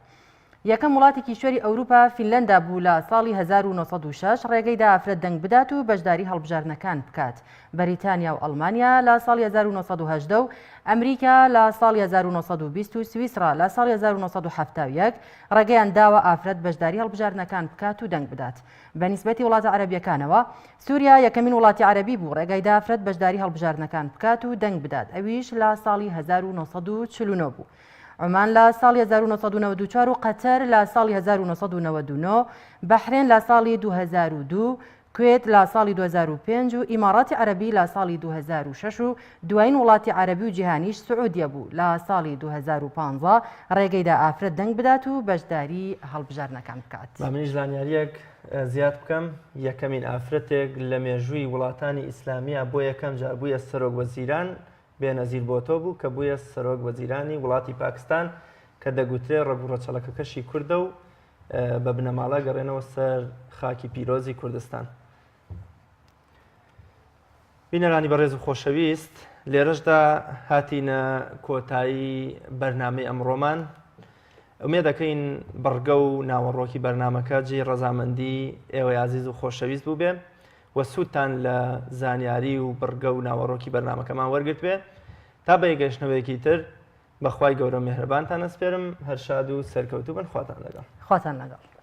یەکەم وڵاتی کیشوەری ئەوروپا فینلەندا بوو لە ساڵی 1906 ڕێگەی دا ئافرەت دەنگ بدات و بەشداری هەڵبژاردنەکان بکات. بەریتانیا و ئەڵمانیا لە ساڵی 1918 و ئەمریکا لە ساڵی 1920 و سویسرا لە ساڵی 1971 ڕێگەیان داوە ئافرەت بەشداری هەڵبژاردنەکان بکات و دەنگ بدات. بە نیسبەتی وڵاتە عەرەبییەکانەوە، سووریا یەکەمین وڵاتی عەرەبی بوو ڕێگای دا ئافرەت بەشداری هەڵبژاردنەکان بکات و دەنگ بدات، ئەویش لە ساڵی 1949 بوو. عومان لە ساڵی 1994 و قەتەر لە ساڵی 1999، بەحرێن لە ساڵی 2002، کوێت لە ساڵی 2005 و ئیماڕاتی عەرەبی لە ساڵی 2006 و دوایین وڵاتی عەرەبی و جیهانیش سعودیە بوو لە ساڵی 2015 ڕێگەی دا ئافرەت دەنگ بدات و بەشداری هەڵبژاردنەکان بکات. با منیش زانیارییەک زیاد بکەم، یەکەمین ئافرەتێک لە مێژووی وڵاتانی ئیسلامییا بۆ یەکەم جار بوویە سەرۆک وەزیران، بێنەزیر بۆتۆ بوو کە بوویە سەرۆک وەزیرانی وڵاتی پاکستان کە دەگوترێ ڕەگ و ڕەچەڵەکەکەشی کوردە و بە بنەماڵە گەڕێنەوە سەر خاکی پیرۆزی کوردستان. بینەرانی بەڕێز و خۆشەویست لێرەشدا هاتینە کۆتایی بەرنامەی ئەمڕۆمان ئومێد دەکەین بڕگە و ناوەڕۆکی بەرنامەکە جێی ڕەزامەندی ئێوەی ئازیز و خۆشەویست بووبێ و سوودتان لە زانیاری و بڕگە و ناوەڕۆکی بەرنامەکەمان وەرگرت بێ تا بە یەکگەشتنەوەیەکی تر بەخوای گەورە مێهرەبانتان ئەسپێرم هەر شاد و سەرکەوتوو بن خواتان لەگەڵ خواتان لەگەڵ.